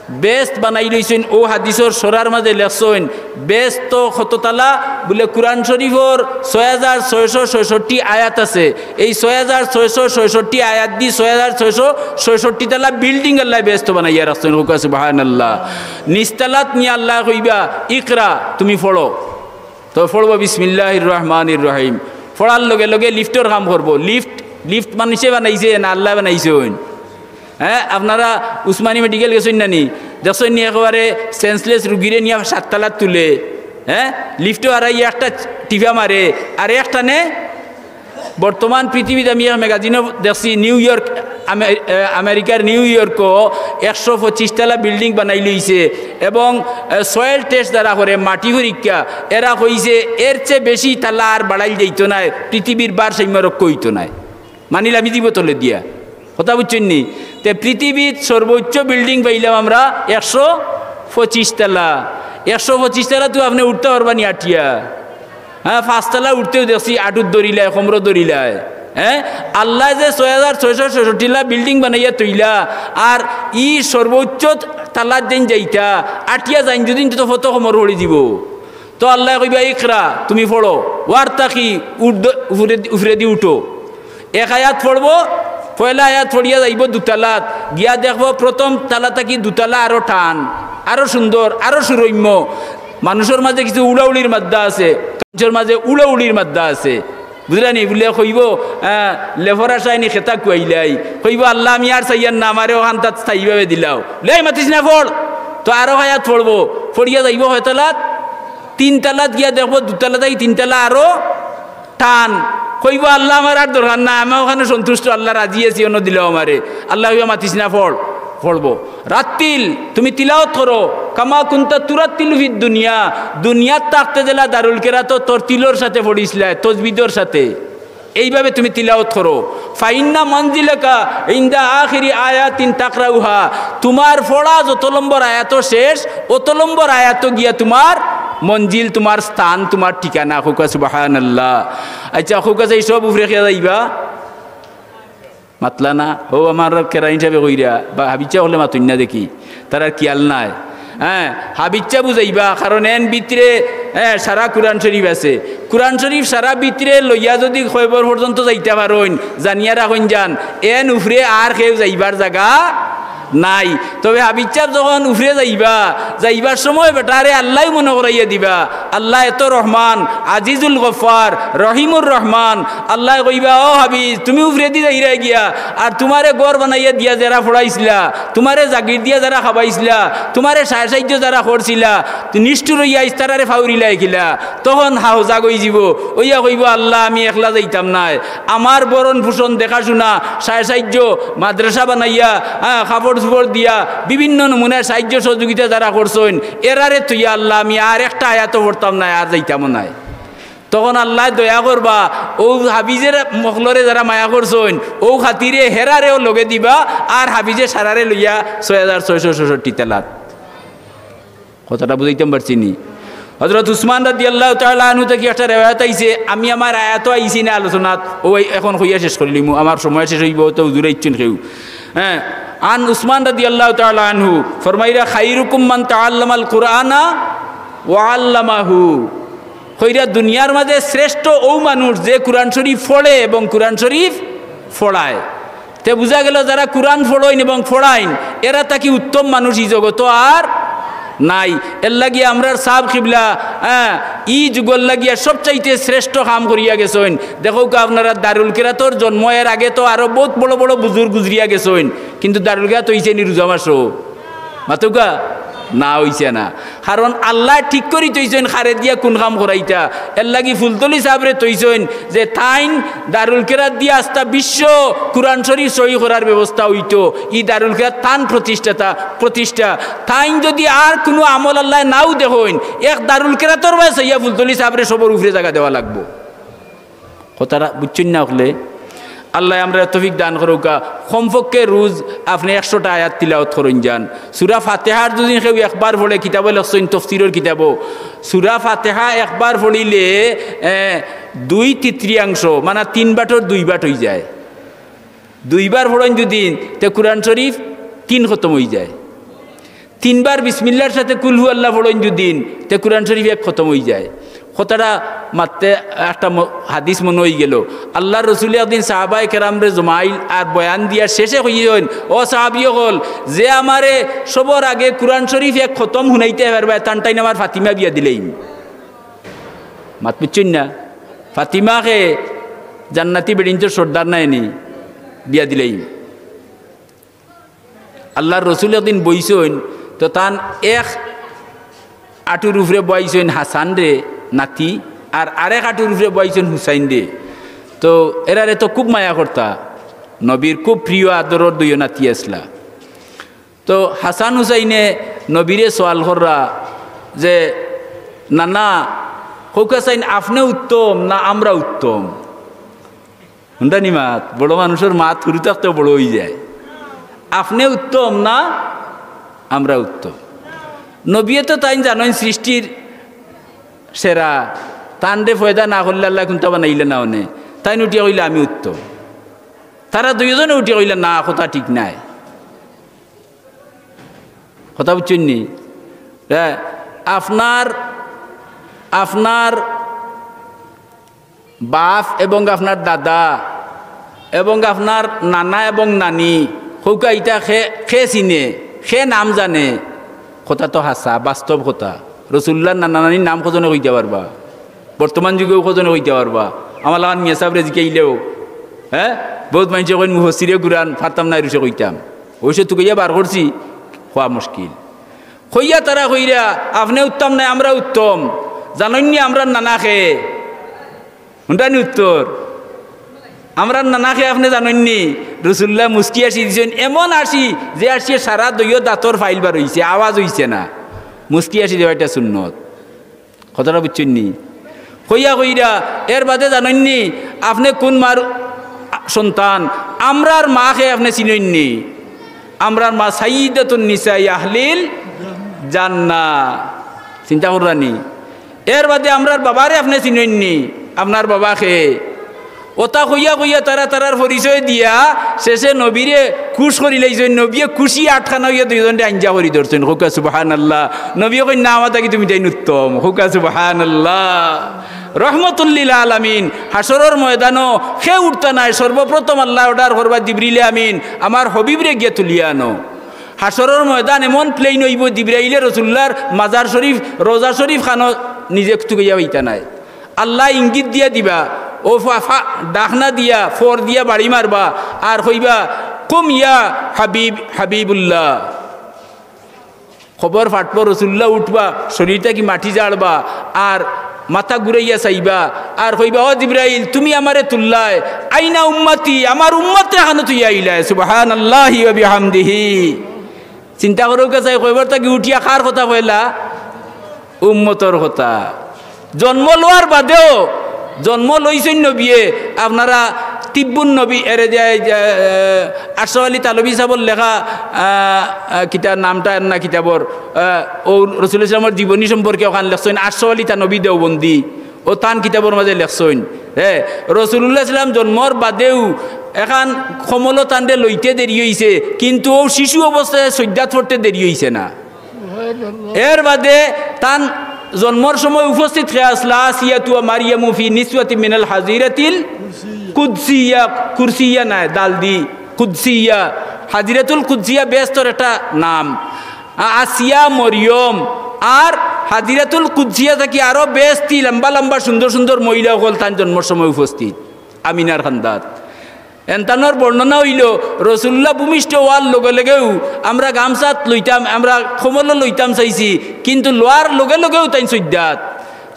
বেহেস্ত বানাই লইছইন। অউ হাদিসর সরার মাজে লেখছইন, বেহেস্ত কত তালা? বুলে, কুরআন শরীফর ছয় হাজার ছয়শো ছয়ষট্টি আয়াত আছে। এই ছয় হাজার ছয়শো ছয়ষট্টি আয়াত দি ছয় হাজার ছয়শো ছয়ষট্টি তালা building আল্লায় বেহেস্ত বানাইয়া রাখছইন। কউক্কা সুবহানাল্লাহ। নিচতালাত নিয়া আল্লায় কইবা, "ইকরা, তুমি পড়ো।" তো পড়বো বিসমিল্লাহির রহমানির রহিম। পড়ার লগে লগে লিফটর কাম করবো। লিফট, লিফট মানষে বানাইছে না আল্লায় বানাইছইন? হ্যাঁ, আপনারা উসমানী মেডিকেল গেছইন না নি? দেখছইন নি একেবারে senseless রুগীরে নিয়া সাততালাত তুলে? হ্যাঁ, লিফটো হারাইয়া একটা টিপা মারে, আর এক টানে। বর্তমান পৃথিবীত আমি এক ম্যাগাজিনো দেখছি, নিউ ইয়র্ক, আমে-, এ, আমেরিকার নিউ ইয়র্কো একশো পঁচিশ তালা building বানাই লইছে এবং, এ, soil test যারা করে, মাটি পরীক্ষা, এরা কইছে এর চেয়ে বেশি তালা আর বাড়াইল যাইতো নায়, পৃথিবীর ভারসাম্য রক্ষা অইতো নায়। মানিল আমি দিব তলে দিয়া। কথা বুঝছইন নি? তে পৃথিবীত সর্বোচ্চ building পাইলাম আমরা একশো পঁচিশ তালা। একশো পঁচিশ তালা তো আপনে উঠতা পারবা নি আটিয়া? হ্যাঁ, পাঁচতলা উঠতেও দেখছি আটুত দড়িলায়, কোমরো দড়িলায়। হ্যাঁ, আল্লায় যে ছয় হাজার ছয়শো ছয়ষট্টিলা বিল্ডিং বানাইয়া থইলা, আর ই সর্বোচ্চ তালাত যেইন যাইতা, আটিয়া যাইন যুদি, তো ফতো কমর পড়ি দিবো। তো আল্লায় কইবা, "ইকরা, তুমি পড়ো, ওয়ারতাকি, উর্দ-, উপরে, উপরেদি উঠো।" এক আয়াত পড়বো, পয়লা আয়াত পড়িয়া যাইবো দুতালাত, গিয়া দেখবো প্রথম তালা থাকি দুতালা আরো টান, আরো সুন্দর, আরো সুরম্য। মানুষর মাঝে কিছু উড়াউড়ির মাদ্দা আছে, মানুষর মাঝে উড়াউড়ির মাদ্দা আছে, বুঝলা নি? বুলে কইবো, আহ, "লেফর আশায় নি খেতা কুয়াইলাই।" কইবো, "আল্লাহ, আমি আর চাইয়ার না, আমারে অখানতাত স্থায়ীভাবে দিলাও।" "লে, মাতিস না, পড়।" তো আরো আয়াত পড়বো, পড়িয়া যাইবো কয়তালাত? তিনতালাত গিয়া দেখবো দুতালা থাকি তিনতালা আরো টান। কইবো, "আল্লাহ, আমার আর দরকার না, আমি অখানো সন্তুষ্ট, আল্লাহ রাজি আছি, অনো দিলাও আমারে।" আল্লায় কইবা, "মাতিস না, পড়।" পড়বো। "রাত্তিল, তুমি তিলাওত করো, কামা কুনতা তুরাত্তিলু ফিদ দুনিয়া।" দুনিয়াত থাকতে যেলা দারুল কেরাতো তরতিলর সাথে পড়িছলায়, তজবিদর সাথে। এইভাবে তুমি তিলাওত করো। "ফাইন্না মানজিলাকা ইনদা আখিরি আয়াতিন তাকরাউহা।" তুমার পড়া যত নম্বর আয়াতো শেষ, অত নম্বর আয়াতো গিয়া তুমার মঞ্জিল, তুমার স্থান, তুমার ঠিকানা। কউক্কা সুবহানাল্লাহ। আচ্ছা, কউক্কা, এই সব উপরে কিয়া যাইবা? মাতলা না? ও আমার কেরানি সাবে কইরা, বা হাফিজ সাব অকলে মাতইন না দেখি, তারার খিয়াল নাই। হ্যাঁ, হাফিজ সাব বুঝাইবা, কারণ এন ভিতরে, হ্যাঁ, সারা কুরআন শরীফ আছে। কুরআন শরীফ সারা ভিতরে লইয়া যুদি কবর পর্যন্ত যাইতা পারইন, জানিয়া রাখইন যান, এন উপরে আর কেউ যাইবার জাগা নাই। তবে হাফিজ সাব যখন উপরে যাইবা, যাইবার সময় বেটারে আল্লায় মনো করাইয়া দিবা, আল্লাহ এত রহমান, আজিজুল গফফার, রহিমুর রহমান। আল্লায় কইবা, "ও হাফিজ, তুমি উপরেদি যাইরায় গিয়া, আর তুমারে ঘর বানাইয়া দিয়া যেরা পড়াইছলা, তুমারে জাগির দিয়া যেরা খাবাইছলা, তুমারে সায় সাইয্য যেরা করছিলা, নিষ্ঠুর অইয়া ইস্তারারে ফাউরিলায় কিলা?" তখন হাউজাগ অইযিবো, অইয়া কইবো, "আল্লাহ, আমি একলা যাইতাম নায়, আমার ভরণ পোষণ দেখাশুনা, সায় সাইয্য, মাদ্রাসা বানাইয়া, হ্যাঁ, কাপড় চুপড় দিয়া, বিভিন্ন নমুনায় সাইয্য সহযোগিতা যেরা করছইন, এরারে থইয়া আল্লাহ, আমি আর একটা আয়াতও পড়তাম নায়, আর যাইতামও নায়।" তখন আল্লায় দয়া করবা, অউ হাফিজর মখলরে যেরা মায়া করছইন, অউ খাতিরে হেরারেও লগে দিবা, আর হাফিজে সারারে লইয়া ছয় হাজার ছয়শো ছয়ষট্টি তালাত। কথাটা বুঝাইতাম পারছি নি? হযরত উসমান রাদিয়াল্লাহু তাআলা আনহু থাকি একটা রেওয়ায়াত আইছে, আমি আমার আয়াতো আইছি না আলোচনাত, অউ এখন কইয়া শেষ করিলিমু, আমার সময় শেষ অইবো, তো হুজুরে ইচ্ছুন কেউ। হ্যাঁ, আন উসমান রাদিয়াল্লাহু তাআলা আনহু ফরমাইরা, "খাইরুকুম মান তাআল্লামাল কুরআনা ওয়া আল্লামাহু।" কইরা দুনিয়ার মাঝে শ্রেষ্ঠ অউ মানুষ যে কুরআন শরীফ পড়ে এবং কুরআন শরীফ পড়ায়। তে বুঝা গেল, যেরা কুরআন পড়ইন এবং পড়াইন, এরা থাকি উত্তম মানুষ ই জগতো আর নাই। এরলাগি আমরার সাব কিবলা, হ্যাঁ, ই যুগর লাগিয়া সবচাইতে শ্রেষ্ঠ কাম করিয়া গেছইন। দেখউক্কা আপনারা, দারুল কেরাতর জন্ম এর আগে তো আরো বউত বড় বড় বুজুর্গ গুজরিয়া গেছইন, কিন্তু দারুল কেরাত অইছে নি রোজা মাসো? মাতউক্কা? না, অইছে না। কারণ আল্লায় ঠিক করি থইছইন কারে দিয়া কুন কাম করাইতা। এরলাগি ফুলতলি সাবরে থইছইন যে তাইন দারুল কেরাত দিয়া আস্তা বিশ্ব কুরআন শরীফ সহি করার ব্যবস্থা অইতো। ই দারুল কেরাত তান প্রতিষ্ঠাতা, প্রতিষ্ঠা। তাইন যুদি আর কুনু আমল আল্লায় নাও দেখইন, এক দারুল কেরাতর বায় চাইয়া ফুলতলি সাবরে সবর উপরে জাগা দেওয়া লাগবো। কথাটা বুঝছইন না অকলে? আল্লায় আমরারে তৌফিক দান করউক্কা। কমপক্ষে রোজ আপনে একশোটা আয়াত তিলাওত করইন যান। সূরা ফাতিহার যুদি কেউ একবার পড়ে, কিতাবো লেখছইন, তফসিরর কিতাবো, সূরা ফাতিহা একবার পড়িলে, এ, দুই তৃতীয়াংশ, মানে তিন বাটর দুই বাট অইযায়। দুইবার পড়ইন যুদি, তে কুরআন শরীফ তিন খতম অইযায়। তিনবার বিসমিল্লাহর সাথে কুল হু আল্লাহ পড়ইন যুদি, তে কুরআন শরীফ এক খতম অইযায়। কথাটা মাততে একটা ম-, হাদিস মনো অইগেলো। আল্লার রসুলে একদিন সাহাবায়ে কেরামরে জমাইল আর বয়ান দিয়া শেষে কইছইন, "ও সাহাবী অকল, যে আমারে সবর আগে কুরআন শরীফ এক খতম হুনাইতায় পারবায়, তানটাইন আমার ফাতিমা বিয়া দিলাইমু।" মাত বুঝছইন না? ফাতিমাকে জান্নাতি বেটিন্তর সর্দার নায় নি, বিয়া দিলাইমু। আল্লার রসুল একদিন বইছইন, তো তান এক আটুর উপরে বওয়াইছইন হাসানরে, নাতি, আর আরেক আটুর উপরে বওয়াইছইন হুসাইনরে। তো এরারে তো খুব মায়া করতা, নবীর খুব প্রিয় আদরর দুইও নাতি আছলা। তো হাসান হুসাইনে নবীরে সওয়াল কররা যে, "নানা, কউক্কা চাইন, আপনে উত্তম না আমরা উত্তম?" হুনরা নি মাত, বড় মানুষর মাত হুরু থাকতেউ বড় অইযায়। আপনে উত্তম না আমরা উত্তম? নবীয়ে তো তাইন জানইন সৃষ্টির সেরা, তানরে পয়দা না করলে আল্লায় কুন্তা বানাইলা না অনে। তাইন উঠিয়া কইলা, "আমি উত্তম।" তারা দুইওজনে উঠিয়া কইলা, "না, কথা ঠিক নায়।" কথা বুঝছইন নি? এ, আপনার, আপনার বাপ এবং আপনার দাদা এবং আপনার নানা এবং নানি, কউক্কা ইতা কে, কে চিনে, কে নাম জানে? কথা তো হাছা, বাস্তব কথা। রসুলুল্লাহর নানা নানির নাম কজনে কইতা পারবা? বর্তমান যুগেও কজনে কইতা পারবা? আমার লাখান মিয়া সাবরে জিকাইলেও, হে, বউত মাইনষে কইন মুফাসসিরে কুরআন, পারতাম না এরুষে কইতাম। অবশ্য তুকাইয়া বার করছি, কওয়া মুশকিল। কইয়া তারা কইরা, "আপনে উত্তম নায়, আমরা উত্তম। জানইন নি আমরার নানা কে?" হুনরা নি উত্তর? "আমরার নানা কে আপনে জানইন নি?" রসুলুল্লাহ মুচকি হাসি দিছইন, এমন হাসি যে হাসিয়ে সারা দুইও দাঁতর ফাইল বার অইছে, আওয়াজ অইছে না। মুচকি হাসি দেওয়া ইটা সুন্নত। কথাটা বুঝছইন নি? কইয়া কইরা, "এর বাদে জানইন নি আপনে কুন মার সন্তান? আমরার মা কে আপনে চিনইন নি? আমরার মা সাইয়্যিদাতুন নিসাই আহলিল জান্নাহ।" চিন্তা কররা নি? এর বাদে আমরার বাবারে আপনে চিনইন নি? আপনার বাবা কে? অতা কইয়া কইয়া তারা তারার পরিচয় দিয়া শেষে নবীরে খুশ করিলাইছইন। নবীয়ে খুশি আটখানা অইয়া দুইওজনরে আইঞ্জা করি ধরছইন। কউক্কা সুবহানাল্লাহ। নবীয়ে কইন, "না, আমার থাকি তুমি তাইন উত্তম।" কউক্কা সুবহানাল্লাহ। রহমতুল্লিল আলামিন। হাশরর ময়দানো কেউ উঠতা নায়, সর্বপ্রথম আল্লায় order করবা, "জিবরিলে আমিন, আমার হবিবরে গিয়া তুলিয়া আনো।" হাশরর ময়দান এমন plain অইবো, জিবরাইলে রসুলুল্লাহর মাজার শরীফ, রওজা শরীফ খানো নিজে তুকাইয়া পাইতা নায়। আল্লায় ইঙ্গিত দিয়া দিবা, অউ ফা-, ফা-, ডাকনা দিয়া, ফর দিয়া বাড়ি মারবা, আর কইবা, "কুম ইয়া হাবিব, হাবিবুল্লাহ।" কবর ফাটবো, রসুলুল্লাহ উঠবা, শরীর থাকি মাটি ঝাড়বা, আর মাথা ঘুরাইয়া চাইবা, আর কইবা, "ও জিবরাইল, তুমি আমারে তুললায়, আইনা উম্মতি, আমার উম্মতরে কানো থইয়া আইলায়।" সুবহানাল্লাহি ওয়া বিহামদিহি। চিন্তা করউক্কা চাই, কবর থাকি উঠিয়া কার কথা পয়লা? উম্মতর কথা। জন্ম লওয়ার বাদেও, জন্ম লইছইন নবিয়ে, আপনারা তিব্বুন নবী, এরে যে, এই যে, এ, আশরাফ আলী থানভী সাবর লেখা, আ, আ, কিতা নামটা এর না কিতাবর, আ, অউ রসুলুল্লাহ সাল্লামর জীবনী সম্পর্কে অখান লেখছইন আশরাফ আলী থানভী দেওবন্দি, অউ তান কিতাবর মাজে লেখছইন। হে, রসুলুল্লাহ সাল্লাম জন্মর বাদেউ এখান কমলো তানরে লইতে দেরি অইছে, কিন্তু অউ শিশু অবস্থায় সইজ্জাত পড়তে দেরি অইছে না। এর বাদে তান জন্মর সময় উপস্থিত কে আছলা? আসিয়াতু ওয়া মারিয়ামু ফি নিসওয়াতি মিনাল হাজিরাতিল কুদসিয়া, কুরসিয়া নায়, দাল দি, কুদসিয়া। হাজিরাতুল কুদসিয়া বেহেস্তর একটা নাম। আ-, আসিয়া, মরিয়ম, আর হাজিরাতুল কুদসিয়া থাকি আরো বেহেস্তি লম্বা লম্বা সুন্দর সুন্দর মহিলা অকল তান জন্মর সময় উপস্থিত আমিনার কান্দাত। এনতানর বর্ণনা অইলো, রসুলুল্লাহ ভূমিষ্ঠ অওয়ার লগে লগেউ আমরা গামছাত লইতাম, আমরা কমলো লইতাম চাইছি, কিন্তু লওয়ার লগে লগেউ তাইন সইজ্জাত।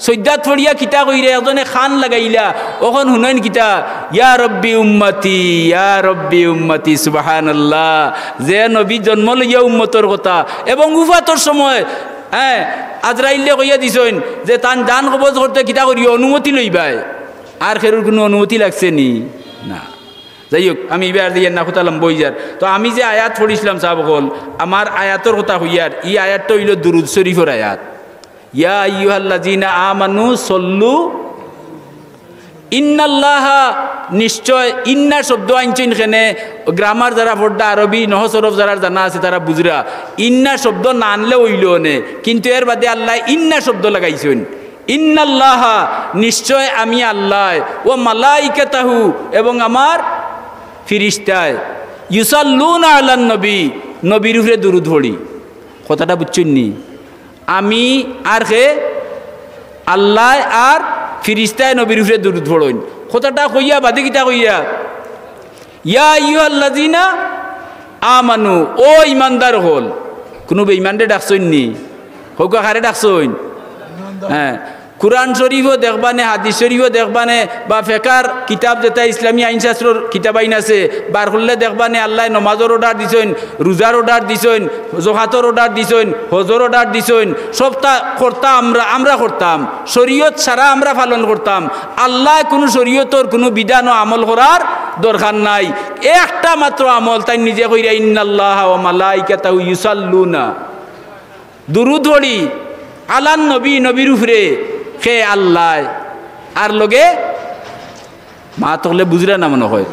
সইজ্জাত পড়িয়া কিতা কইরা, একজনে কান লাগাইলা, অখন হুনইন কিতা, "ইয়া রব্বি উম্মতি, ইয়া রব্বি উম্মতি।" সুবহানাল্লাহ। যে নবী জন্ম লইয়া উম্মতর কথা, এবং উফাতর সময়, হে, আজরাইলে কইয়া দিছইন যে তান জান কবজ করতে কিতা করিও, অনুমতি লইবায়। আর কেউর কুনু অনুমতি লাগছে নি? না। যাই হউক, আমি ইবার দিয়ার না, কথা লম্বা অইযার। তো আমি যে আয়াত পড়ছিলাম সাব অকল, আমার আয়াতর কথা কইয়ার, ই আয়াতটা অইলো দুরুদ শরীফর আয়াত। ইয়া আইয়ুহাল্লাযীনা আমানু সল্লু, ইন্নাল্লাহা, নিশ্চয়, ইন্না শব্দ আনছইন কেনে, grammar যারা পড়রা, আরবি নহ সরফ যারার জানা আছে তারা বুঝরা, ইন্না শব্দ না আনলে অইলো অনে, কিন্তু এর বাদে আল্লায় ইন্না শব্দ লাগাইছইন। ইন্নাল্লাহা, নিশ্চয় আমি আল্লায়, ওয়া মালাইকাতাহু, এবং আমার ফিরিস্তায়, ইউসাল্লুনা আলান নবী, নবীর উপরে দুরুদ পড়ি। কথাটা বুঝছইন নি? আমি আর কে? আল্লায় আর ফিরিস্তায় নবীর উপরে দুরুদ পড়ইন। কথাটা কইয়া বাদে কিতা কইরা? ইয়া আইয়ুহাল্লাযীনা আমানু, ও ইমানদার অকল। কুনু বেইমানরে ডাকছইন নি? কউক্কা কারে ডাকছইন? হে, কুরআন শরীফো দেখবানে, হাদিস শরীফো দেখবানে, বা ফেকার কিতাব যেতা ইসলামী আইনশাস্ত্রর কিতাবাইন আছে, বার করলে দেখবানে আল্লায় নমাজর order দিছইন, রুজার order দিছইন, জকাতর order দিছইন, হজর order দিছইন, সবতা করতা আমরা, আমরা করতাম। শরীয়ত সারা আমরা পালন করতাম। আল্লায় কুনু শরীয়তর কুনু বিধানো আমল করার দরকার নাই। একটা মাত্র আমল তাইন নিজে কইরা, ইন্নাল্লাহা ওয়া মালাইকাতাহু ইউসাল্লুনা, দুরুদ পড়ি, আলান নবী, নবীর উপরে, কে? আল্লায়। আর লগে মাত অকলে বুঝরা না মনে অয়।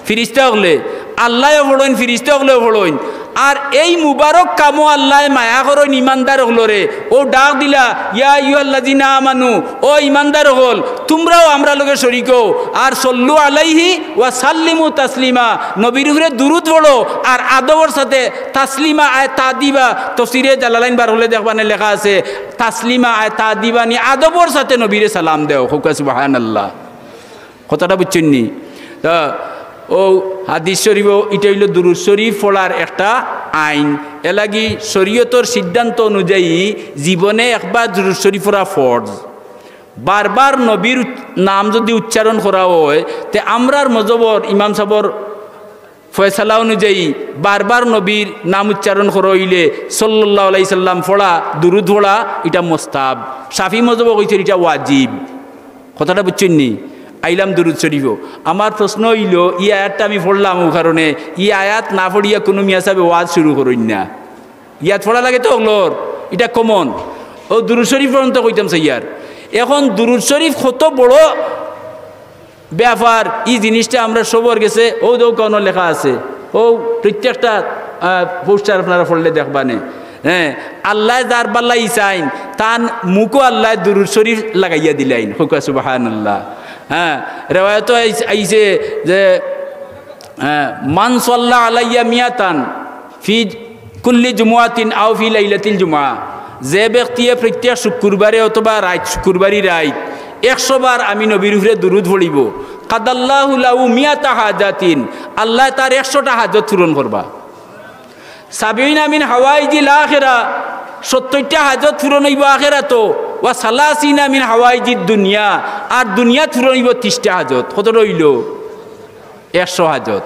ফিরিস্তা অকলে, আল্লায়ও পড়ইন, ফিরিস্তা অকলেও পড়ইন। আর এই মুবারক কামো আল্লায় মায়া করইন ইমানদার অকলরে। অউ ডাক দিলা, "ইয়া আইয়ুহাল্লাযিনা আমানু", ও ইমানদার অকল, তুমরাও আমরার লগে শরিক অও। আর "সল্লু আলাইহি ওয়া সাল্লিমু তাসলিমা", নবীর উপরে দুরুদ পড়ো আর আদবর সাথে তাসলিমা আয় তাদিবা। তফসিরে জালালাইন বার করলে দেখবানে লেখা আছে, "তাসলিমা আয় তাদিবা", নি আদবর সাথে নবীরে সালাম দেও। কউক্কা সুবহানাল্লাহ। কথাটা বুঝছইন নি? তা অউ হাদিস শরিফো ইটা অইলো দুরুদ শরিফ পড়ার একটা আইন। এরলাগি শরিয়তর সিদ্ধান্ত অনুযায়ী জীবনে একবার দুরুদ শরিফ পড়া ফরজ। বারবার নবীর উচ-, নাম যুদি উচ্চারণ করা অয়, তে আমরার মজহবর ইমাম সাবর ফয়সালা অনুযায়ী বারবার নবীর নাম উচ্চারণ করা অইলে সাল্লাল্লাহু আলাইহি সাল্লাম পড়া, দুরুদ পড়া, ইটা মুস্তাহাব। শাফি মজহবো কইছইন ইটা ওয়াজিব। কথাটা বুঝছইন নি? আইলাম দুরুদ শরিফো। আমার প্রশ্ন অইলো, ই আয়াতটা আমি পড়লাম অউ কারণে, ই আয়াত না পড়িয়া কুনু মিয়া সাবে ওয়াজ শুরু করইন না। ইয়াত পড়া লাগে তো অকলর, ইটা common। অউ দুরুদ শরিফ পর্যন্ত কইতাম চাইয়ার। এখন দুরুদ শরিফ কত বড় ব্যাপার, ই জিনিসটা আমরা সবর গেছে, অউ দেও কুনো লেখা আছে, অউ প্রত্যেকটা, আহ, poster আপনারা পড়লে দেখবানে। হ্যাঁ, আল্লায় যার বালাই চাইন, তান মুখো আল্লায় দুরুদ শরিফ লাগাইয়া দিলাইন। কউক্কা সুবহানাল্লাহ। হ্যাঁ, রেওয়ায়তো আইস-, আইছে যে, আহ, "মান সাল্লা আলাইয়া মিয়াতান ফি কুল্লি জুমুআতিন আও ফি লাইলাতিল জুমুআ", যে ব্যক্তিয়ে প্রত্যেক শুক্রবারে অথবা রাইত, শুক্রবারি রাইত একশো বার আমি নবীর উপরে দুরুদ পড়িবো, "কাদাল্লাহু লাহু মিয়াতা হাজাতিন", আল্লায় তার একশোটা হাজত পূরণ করবা। "সাবিনা মিন হাওয়াইজিল আখিরা", সত্তইরটা হাজত পূরণ অইবো আখেরাতো, "ওয়া সালাসিনা মিন হাওয়াইজিদ দুনিয়া", আর দুনিয়াত পূরণ অইবো তিশটা হাজত। কতটা অইলো? একশো হাজত।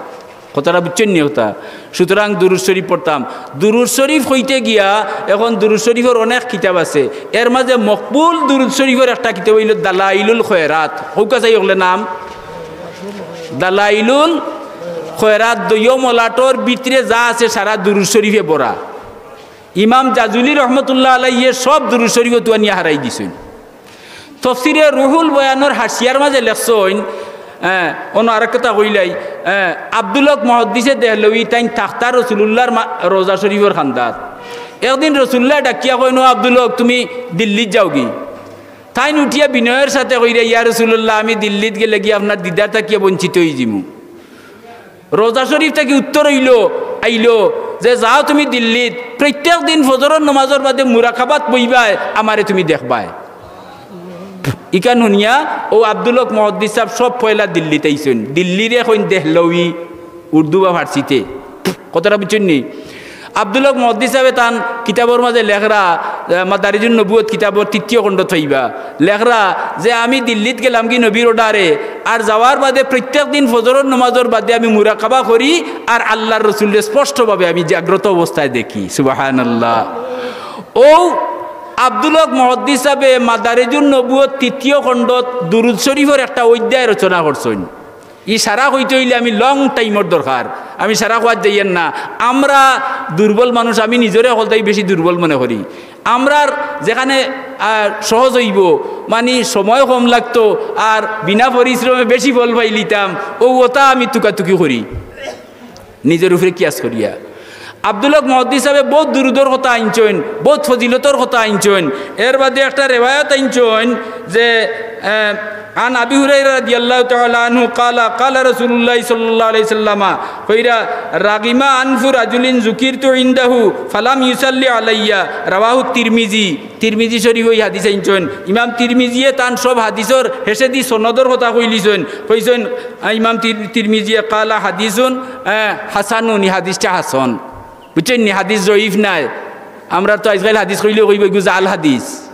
কথাটা বুঝছইন নি কথা? সুতরাং দুরুদ শরিফ পড়তাম। দুরুদ শরিফ কইতে গিয়া এখন দুরুদ শরিফর অনেক কিতাব আছে, এর মাঝে মকবুল দুরুদ শরিফর একটা কিতাব অইলো দালাইলুল খয়রাত। কউক্কা চাই অকলে নাম? দালাইলুল খয়রাত, দুইও মলাটর ভিতরে যা আছে সারা দুরুদ শরিফে ভরা। ইমাম জাজুলি রহমতুল্লাহ আলাইহি সব দুরুদ শরিফ অতু আনিয়া হারাই দিছইন। তফসিরে রুহুল বয়ানর হাশিয়ার মাঝে লেখছইন, আহ, অনো আরেক কথা কইলাই, আহ, আব্দুল হক মুহাদ্দিসে দেহলভী তাইন থাকতা রসুলুল্লাহর মা-, রওজা শরিফর কান্দাত। একদিন রসুলুল্লায় ডাকিয়া কইন, "ও আব্দুল হক, তুমি দিল্লিত যাওগি?" তাইন উঠিয়া বিনয়র সাথে কইরা, "ইয়া রাসুলুল্লাহ, আমি দিল্লিত গেলেগি আপনার দিদার থাকিয়া বঞ্চিত অইযিমু।" রওজা শরিফ থাকি উত্তর অইলো, আইলো যে, "যাও তুমি দিল্লিত, প্রত্যেক দিন ফজরর নমাজর বাদে মুরাকাবাত বইবায়, আমারে তুমি দেখবায়।" ইখান হুনিয়া অউ আব্দুল হক মুহাদ্দিস সাব সব পয়লা দিল্লিত আইছইন। দিল্লিরে কইন দেহলভী, উর্দু বা ফার্সিতে। কথাটা বুঝছইন নি? আব্দুল হক মুহাদ্দিস সাবে তান কিতাবর মাঝে লেখরা, আহ, মাদারিজুন নবুয়ত কিতাবর তৃতীয় খণ্ডত পাইবা, লেখরা যে, "আমি দিল্লিত গেলামগি নবীর অর্ডারে, আর যাওয়ার বাদে প্রত্যেক দিন ফজরর নমাজর বাদে আমি মুরাকাবা করি, আর আল্লার রসুলরে স্পষ্টভাবে আমি জাগ্রত অবস্থায় দেখি।" সুবহানাল্লাহ। অউ আব্দুল হক মুহাদ্দিস সাবে মাদারিজুন নবুয়ত তৃতীয় খণ্ডত দুরুদ শরিফর একটা অধ্যায় রচনা করছইন। ই সারা কইতে অইলে আমি long time-র দরকার, আমি সারা কওয়াত যাইয়ার না। আমরা দুর্বল মানুষ, আমি নিজরে হকলতাই বেশি দুর্বল মনে করি। আমরার যেখানে, আহ, সহজ অইবো, মানি সময় কম লাগতো আর বিনা পরিশ্রমে বেশি ফল পাইলিতাম, অউ অতা আমি তুকাতুকি করি। নিজর উপরে কিয়াস করিয়া। আব্দুল হক মুহাদ্দিস সাবে বউত দুরুদর কথা আনছইন, বউত ফজিলতর কথা আনছইন। এর বাদে একটা রেওয়ায়ত আনছইন যে, আহ, আন আবি হুরাইরা রাদিয়াল্লাহু তাআলা আনহু ক্বালা, ক্বালা রাসূলুল্লাহ সাল্লাল্লাহু আলাইহি ওয়াসাল্লাম, কইরা, "রাগিমা আনফু রাজুলিন যুকিরতু ইনদাহু ফালাম ইউসাল্লি আলাইয়া", রাওয়াহু তিরমিজি। তিরমিজি শরিফো ই হাদিস আনছইন। ইমাম তিরমিজিয়ে তান সব হাদিসর হেষেদি সনদর কথা কইলিছইন। কইছইন, আহ, ইমাম তির-, তিরমিজিয়ে, "ক্বালা হাদিসুন, আহ, হাসানুন", ই হাদিসটা হাসান। বুঝছইন নি? হাদিস জয়ীফ নায়। আমরার তো আইজকাইল হাদিস কইলেও কইবো, "ইগু জাল হাদিস।"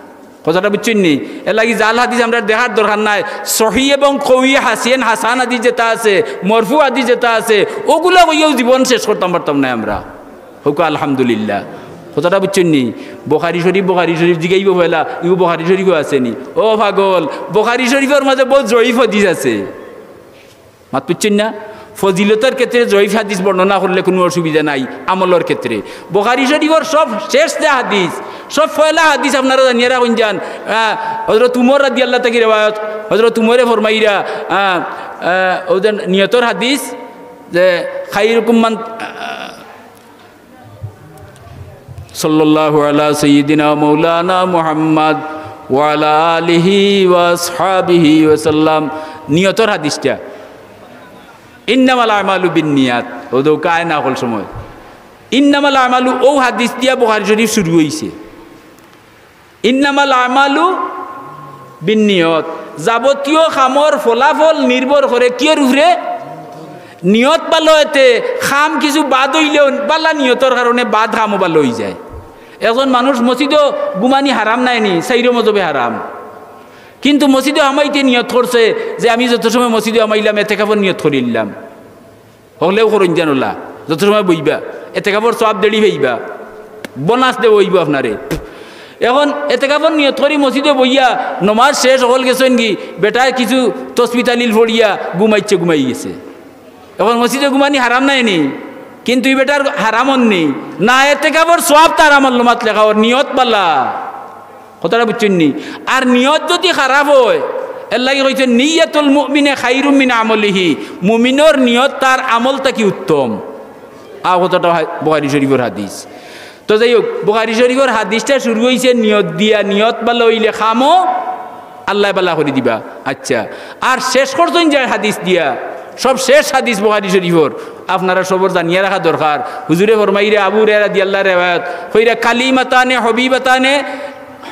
কথাটা বুঝছইন নি? এরলাগি জাল হাদিস আমরার দেখার দরকার নাই। সহি এবং কউই হাসিয়েন, হাসান হাদিস যেটা আছে, মরফু হাদিস যেটা আছে, অগুলা কইয়াও জীবন শেষ করতাম পারতাম নায় আমরা। কউক্কা আলহামদুলিল্লাহ। কথাটা বুঝছইন নি? বুখারী শরিফ, বুখারী শরিফ জিগাইবো পয়লা, ইগু বুখারী শরিফো আছে নি? ও পাগল, বুখারী শরিফর মাঝে বউত জয়ীফ হাদিস আছে। মাত বুঝছইন না? ফজিলতর ক্ষেত্রে জয়ীফ হাদিস বর্ণনা করলে কুনু অসুবিধা নাই, আমলর ক্ষেত্রে। বুখারী শরিফর সব শেষ যে হাদিস, সব পয়লা হাদিস আপনারা জানিয়া রাখইন যান, আহ, হযরত উমর রাদিয়াল্লাহু তাআলা কি রেওয়ায়ত, হযরত উমরে ফরমাইরা, আহ, আহ, অউ যে নিয়তর হাদিস, যে খাইরুকুম মান সাল্লাল্লাহু আলা সাইয়্যিদিনা মাওলানা মুহাম্মদ ওয়া আলা আলিহি ওয়া আসহাবিহি ওয়া সাল্লাম। নিয়তর হাদিসটা, ইন্নামাল আমালু বিন নিয়াত, ও তো কায় না হল সময়। ইন্নামাল আমালু, ও হাদিস দিয়া বুখারী শরীফ শুরু হইছে। ইন্নামাল আমালু বিন নিয়ত, যাবতীয় কামর ফলাফল নির্ভর করে কিয়র উপরে? নিয়ত ভালো এতে কাম কিছু বাদ হইলেও বালা নিয়তর কারণে বাদ কামও ভালো হয়ে যায়। একজন মানুষ মসজিদও ঘুমানি হারাম নায়নি, চাইরো মজহবে হারাম, কিন্তু মসজিদও হামাইতে নিয়ত করছে যে আমি যত সময় মসজিদও হামাইলাম এতেকাফর নিয়ত করিলাম। হকলেও করইন জানোলা, যত সময় বইবা, এতেকাফর সওয়াব দেড়ি পাইবা, বোনাস দেওয়া হইব আপনারে। এখন এতেকাফর নিয়ত করি মসজিদে বইয়া নমাজ শেষ, হকল গেছইন গি, বেটায় কিছু তসবি তালিল পড়িয়া ঘুমাইছে, ঘুমাই গেছে। এখন মসজিদে ঘুমানি হারাম নায়নি, কিন্তু ই বেটার হারাম অননি না, এতেকাফর সওয়াব তার আমল নামাত লেখা অর, নিয়ত বালা। কথাটা বুঝছইন নি? আর নিয়ত যদি খারাপ হয়, এর লাগি কইছে, "নিয়াতুল মুমিনে খাইরুম মিন আমলিহি", মুমিনর নিয়ত তার আমল থাকি উত্তম। আ কথাটা হা-, বুখারী শরীফর হাদিস। তো যাই হোক, বুখারী শরীফর হাদিসটা শুরু হইছে নিয়ত দিয়া, নিয়ত বালা হইলে কামও আল্লায় বালা করি দিবা। আচ্ছা, আর শেষ করছইন যে হাদিস দিয়া, সব শেষ হাদিস বুখারী শরীফর, আপনারা সবর জানিয়া রাখা দরকার। হুজুরে ফরমাইরা, আবু হুরায়রা রাদিয়াল্লাহু রেওয়ায়াত, কইরা, "কালিমাতানে হবিবাতানে,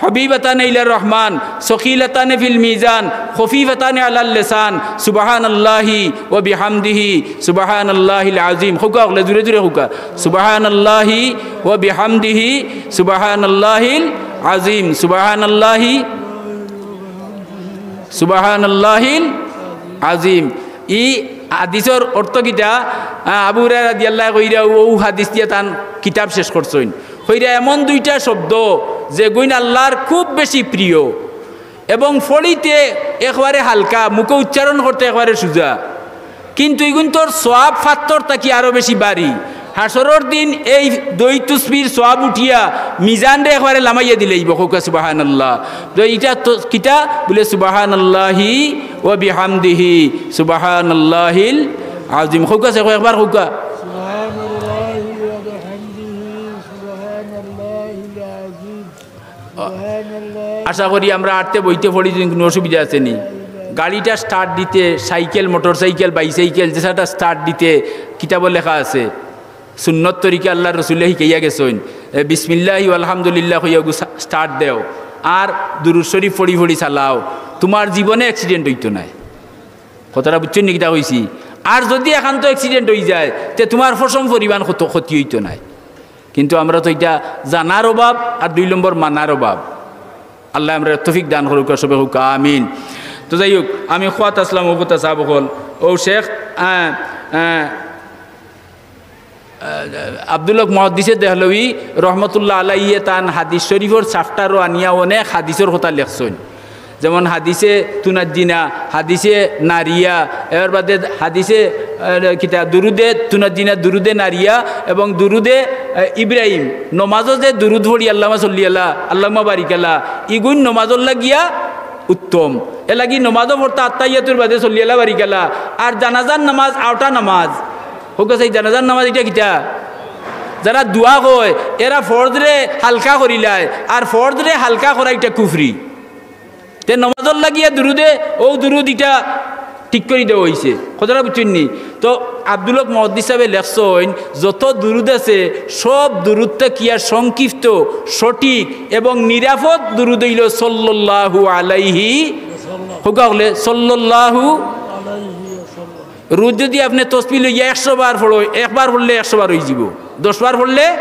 হবিবাতানে ইলার রহমান, সকিলাতানে ফিল মিজান, খফিফাতানে আলাল লিসান, সুবহানাল্লাহি ওয়া বিহামদিহি, সুবহানাল্লাহিল আযীম।" কউক্কা হকলে জুরে জুরে কউক্কা, "সুবহানাল্লাহি ওয়া বিহামদিহি, সুবহানাল্লাহিল আযীম, সুবহানাল্লাহি, সুবহানাল্লাহিল আযীম।" ই হাদিসর অর্থ কিতা? আ, আবু হুরায়রা রাদিয়াল্লাহু কইরা ও হাদিস দিয়া তান কিতাব শেষ করছইন। কইরা এমন দুইটা শব্দ যেগুইন আল্লাহর খুব বেশি প্রিয় এবং ফড়িতে একবারে হালকা, মুখে উচ্চারণ করতে একবারে সুজা, কিন্তু ইগুইনতর সওয়াব ফাত্তর থাকি আরো বেশি বাড়ি। হাশরর দিন এই দুই তসবির সওয়াব উঠিয়া মিজানরে একবারে লামাইয়া দিলাইবো। কউক্কা সুবহানাল্লাহ। তো ইটা তো কিতা বুলে? সুবহানাল্লাহি ওয়া বিহামদিহি, সুবহানাল্লাহিল আযীম। কউক্কা, সে কয় একবার কউক্কা। সুবহানাল্লাহি ওয়া বিহামদিহি, সুবহানাল্লাহিল আযীম। সুবহানাল্লাহ। আশা করি আমরা আটতে বইতে পড়ি, যদি কোনো অসুবিধা আছে নি। গাড়িটা স্টার্ট দিতে, সাইকেল, মোটরসাইকেল, বাইসাইকেল, যেসাটা স্টার্ট দিতে কিতাবো লেখা আছে, সুন্নত তরিকা আল্লাহর রসুলে শিখাইয়া গেছইন, এ, "বিসমিল্লাহি ওয়ালহামদুলিল্লাহ" কইয়া ওগু সা-, স্টার্ট দেও, আর দুরুদ শরীফ পড়ি পড়ি চালাও, তুমার জীবনে অ্যাক্সিডেন্ট হইতো নায়। কথাটা বুঝছইন নি কিতা কইছি? আর যদি একান্ত অ্যাক্সিডেন্ট হই যায়, তে তুমার পশম পরিমাণ ক্ষত-, ক্ষতি হইতো নায়। কিন্তু আমরা তো ইটা জানার অভাব, আর দুই নম্বর মানার অভাব। আল্লায় আমরারে তৌফিক দান করুক্কা, সবে কউক্কা আমিন। তো যাই হোক, আমি কওয়াত আছলাম, ও কথা সাব অকল, ও শেখ, আহ, আহ, আহ, আব্দুল হক মুহাদ্দিসে দেহলভী রহমতুল্লাহ আলাইহি তান হাদিস শরীফর chapter-ও আনিয়া অনেক হাদিসর কথা লেখছইন। যেমন হাদিসে তুনাজ্জিনা, হাদিসে নারিয়া, এর বাদে হাদিসে, আহ, কিতা, দুরুদে তুনাজ্জিনা, দুরুদে নারিয়া এবং দুরুদে, আহ, ইব্রাহিম। নমাজো যে দুরুদ পড়ি, "আল্লাহুম্মা সাল্লি আলা, আল্লাহুম্মা বারিক আলা", ইগুইন নমাজর লাগিয়া উত্তম। এর লাগি নমাজো পড়তা আত্তাহিয়াতুর বাদে সাল্লি আলা বারিক আলা। আর জানাজার নামাজ আউটা নামাজ। কউক্কা চাই জানাজার নামাজ ইটা কিতা? যারা দোয়া কয়, এরা ফরজরে হালকা করিলায়, আর ফরজরে হালকা করা ইটা কুফরি। তে নমাজর লাগিয়া দুরুদে, ও দুরুদ ইটা ঠিক করি দেওয়া হইছে। কথাটা বুঝছইন নি? তো আব্দুল হক মুহাদ্দিস সাবে লেখছইন, যত দুরুদ আছে, সব দুরুদ থাকিয়া সংক্ষিপ্ত, সঠিক এবং নিরাপদ দুরুদ হইল সাল্লাল্লাহু আলাইহি। কউক্কা হকলে সাল্লাল্লাহু। রোজ যদি আপনে তসবি লইয়া একশো বার পড়ো, একবার পড়লে একশো বার হইযিবো, দশ বার পড়লে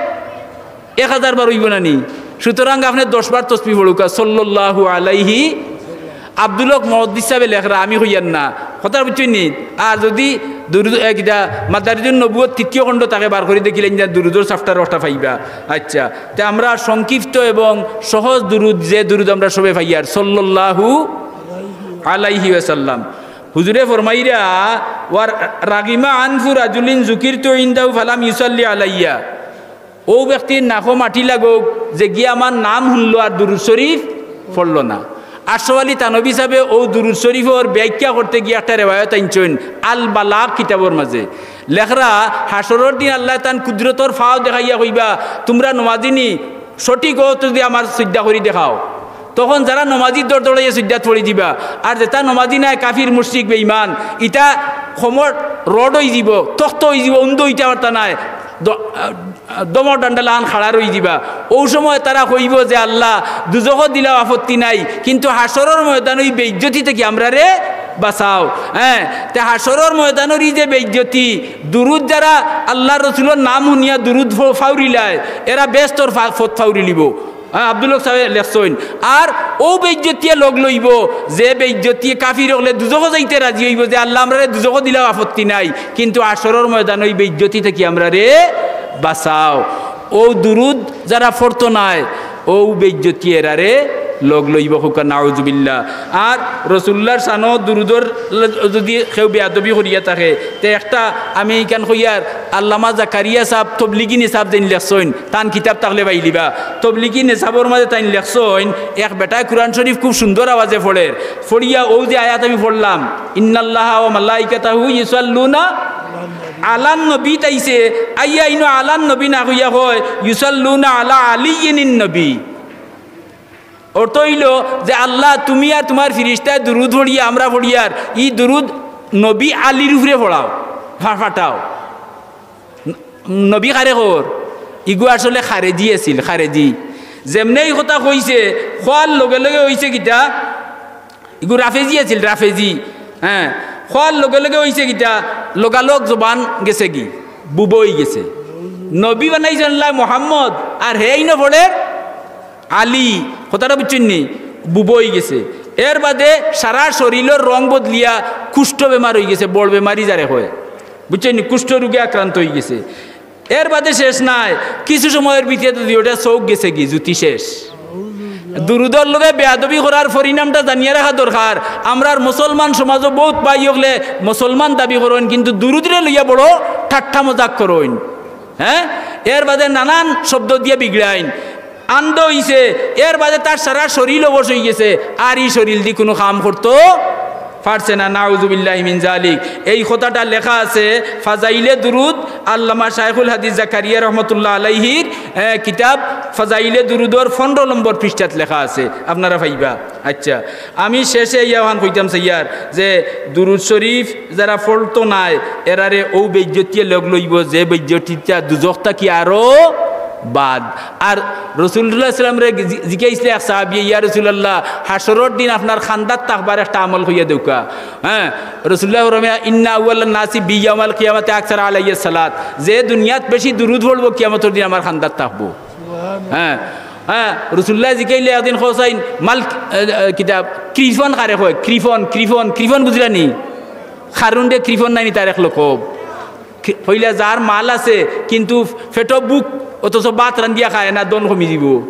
এক হাজার বার হইবো না নি? সুতরাং আপনে দশ বার তসবি পড়ুক্কা, সাল্লাল্লাহু আলাইহি। আব্দুল হক মুহাদ্দিস সাবে লেখরা, আমি কইয়ার না, কথাটা বুঝছইন নি? আর যদি দুরুদ, এ, কিতা, মাদারিজুন নবুয়ত তৃতীয় খণ্ড তাকে বার করি দেখিলেন যে দুরুদর chapter ওটা পাইবা। আচ্ছা, তে আমরা সংক্ষিপ্ত এবং সহজ দুরুদ, যে দুরুদ আমরা সবে পাইয়ার, সাল্লাল্লাহু আলাইহি ওয়াসাল্লাম। হুজুরে ফরমাইরা, "ওয়া রাগিমা আনফু রাজুলিন যুকিরতু ইনদাহু ফালাম ইউসাল্লি আলাইয়া।" ও ব্যক্তির নাকো মাটি লাগউক, যেগিয়ে আমার নাম হুনলো আর দুরুদ শরীফ পড়লো না। আশরাফ আলী থানভী সাবে অউ দুরুদ শরীফর ব্যাখ্যা করতে গিয়া একটা রেওয়ায়ত আনছইন, আল বালাগ কিতাবর মাঝে লেখরা, হাশরর দিন আল্লায় তান কুদরতর ফাও দেখাইয়া কইবা, "তুমরা নমাজি নি, সঠিক অর্থ যুদি আমার সইজদা করি দেখাও।" তখন যারা নমাজি দর দড়াইয়া সইজদাত পড়ি দিবা, আর যেটা নমাজি নায়, কাফির, মুশরিক, বেঈমান, ইতা খমর রড অইযিবো, তক্ত অইযিবো, উন্দু অইতা পারতা নায়, দ-, দমর ডান্ডা লাখান খাড়া রইযিবা। অউ সময় তারা কইবো যে, "আল্লাহ, দুজখো দিলাও আপত্তি নাই, কিন্তু হাশরর ময়দানো ই বেইজ্জতি থাকি আমরারে বাঁচাও।" হ্যাঁ, তে হাশরর ময়দানর ই যে বেইজ্জতি, দুরুদ যারা আল্লাহর রসুলর নাম হুনিয়া দুরুদ ফ-, ফাউরিলায়, এরা বেহেস্তর ফা-, ফত ফাউরিলিবো। হ্যাঁ, আব্দুল হক সাবে লেখছইন। আর অউ বেইজ্জতিয়ে লগ লইবো, যে বেইজ্জতিয়ে কাফির অকলে দুজখো যাইতে রাজি অইবো যে, "আল্লাহ, আমরারে দুজখো দিলাও আপত্তি নাই, কিন্তু হাশরর ময়দানো ই বেইজ্জতি থাকি আমরারে বাঁচাও।" অউ দুরুদ যারা ফড়তো নায়, অউ বেইজ্জতি এরারে লগ লইবো, কউক্কা নাউজুবিল্লাহ। আর রসুলুল্লাহর শানো দুরুদর ল-, যুদি কেউ বেয়াদবি করিয়া থাকে, তে একটা আমি ইখান কইয়ার, আল্লামা জাকারিয়া সাব, তবলিগি নিসাব যেইন লেখছইন, তান কিতাব থাকলে পাইলিবা। তবলিগি নিসাবর মাঝে তাইন লেখছইন, এক বেটায় কুরআন শরীফ খুব সুন্দর আওয়াজে ফড়ের, ফড়িয়া অউ যে আয়াত আমি ফড়লাম, "ইন্নাল্লাহা ওয়া মালাইকাতাহু ইউসাল্লুনা আলান নবী", তাইছে আইয়া ইনো আলান নবী না কইয়া কয়, "ইউসাল্লুনা আলা আলিয়্যিনিন নবী।" অর্থ অইলো যে, "আল্লাহ, তুমি আর তুমার ফিরিস্তায় দুরুদ ফড়িয়া, আমরা ফড়িয়ার, ই দুরুদ নবী আলীর উপরে ফড়াও, ফা-, ফাটাও।" ন-, নবী কারে কর? ইগু আসলে খারেজি আছিল, খারেজি। যেমনে ই কথা কইছে, কওয়ার লগে লগে অইছে কিতা? ইগু রাফেজি আছিল, রাফেজি। হ্যাঁ, কওয়ার লগে লগে অইছে কিতা? লগালগ জবান গেছেগি, বুবা অইগেছে। নবী বানাইছইন আল্লায় মোহাম্মদ, আর হে ইনো ফড়ের আলী, কথাটা বুঝছইন নি? বুবা অইগেছে। এর বাদে সারা শরীলর রং বদলিয়া কুষ্ঠ বেমার অইগেছে, বড় বেমারি যারে কয়, বুঝছইন নি? কুষ্ঠ রোগে আক্রান্ত অইগেছে। এর বাদে শেষ নায়, কিছু সময়র ভিতরে তো দুইওটা চউখ গেছেগি, জুতি শেষ। দুরুদর লগে বেয়াদবি করার পরিণামটা জানিয়া রাখা দরকার। আমরার মুসলমান সমাজো বউত ভাই অকলে মুসলমান দাবি করইন, কিন্তু দুরুদরে লইয়া বড় ঠাট্টা মজাক করইন। হ্যাঁ, এর বাদে নানান শব্দ দিয়া বিগড়াইন। আন্ধ অইছে, এর বাদে তার সারা শরীল অবশ অইগেছে, আর ই শরীলদি কুনু কাম করতো পারছে না। নাউজুবিল্লাহি মিন জালিক। এই কথাটা লেখা আছে ফাজাইলে দুরুদ, আল্লামা শাইখুল হাদিস জাকারিয়া রহমতুল্লাহ আলাইহির, এ, কিতাব ফাজাইলে দুরুদর পনরো নম্বর পৃষ্ঠাত লেখা আছে, আপনারা পাইবা। আচ্ছা, আমি শেষে ইয়া অখান কইতাম চাইয়ার যে দুরুদ শরীফ যারা ফড়তো নায়, এরারে অউ বেইজ্জতিয়ে লগ লইবো, যে বেইজ্জতিটা দুজখ থাকি আরো বাদ। আর রসুলুল্লাহ সাল্লামরে জি-, জিকাইছলে এক সাহাবিয়ে, "ইয়া রাসুলাল্লাহ, হাশরর দিন আপনার কান্দাত থাকবার একটা আমল কইয়া দেউক্কা।" হ্যাঁ, রসুলুল্লাহ ফরমাইলা, "ইন্না আউয়ালান নাসি বি ইয়াউমাল কিয়ামাতি আকসারু আলাইয়াস সালাত।" যে দুনিয়াত বেশি দুরুদ ফড়বো, কিয়ামতর দিন আমার কান্দাত থাকবো। হ্যাঁ, হ্যাঁ, রসুলুল্লায় জিকাইলে একদিন কছাইন, "মাল, এ, এ, কিতা, কৃপণ কারে কয়? কৃপণ, কৃপণ, কৃপণ বুঝরা নি? কারুনরে কৃপণ নায় নি তার এক লকব?" কৃ-, কইলা, "যার মাল আছে, কিন্তু পেটো ভুক, অথচ ভাত রান্দিয়া খায় না, ধন কমি যিবো।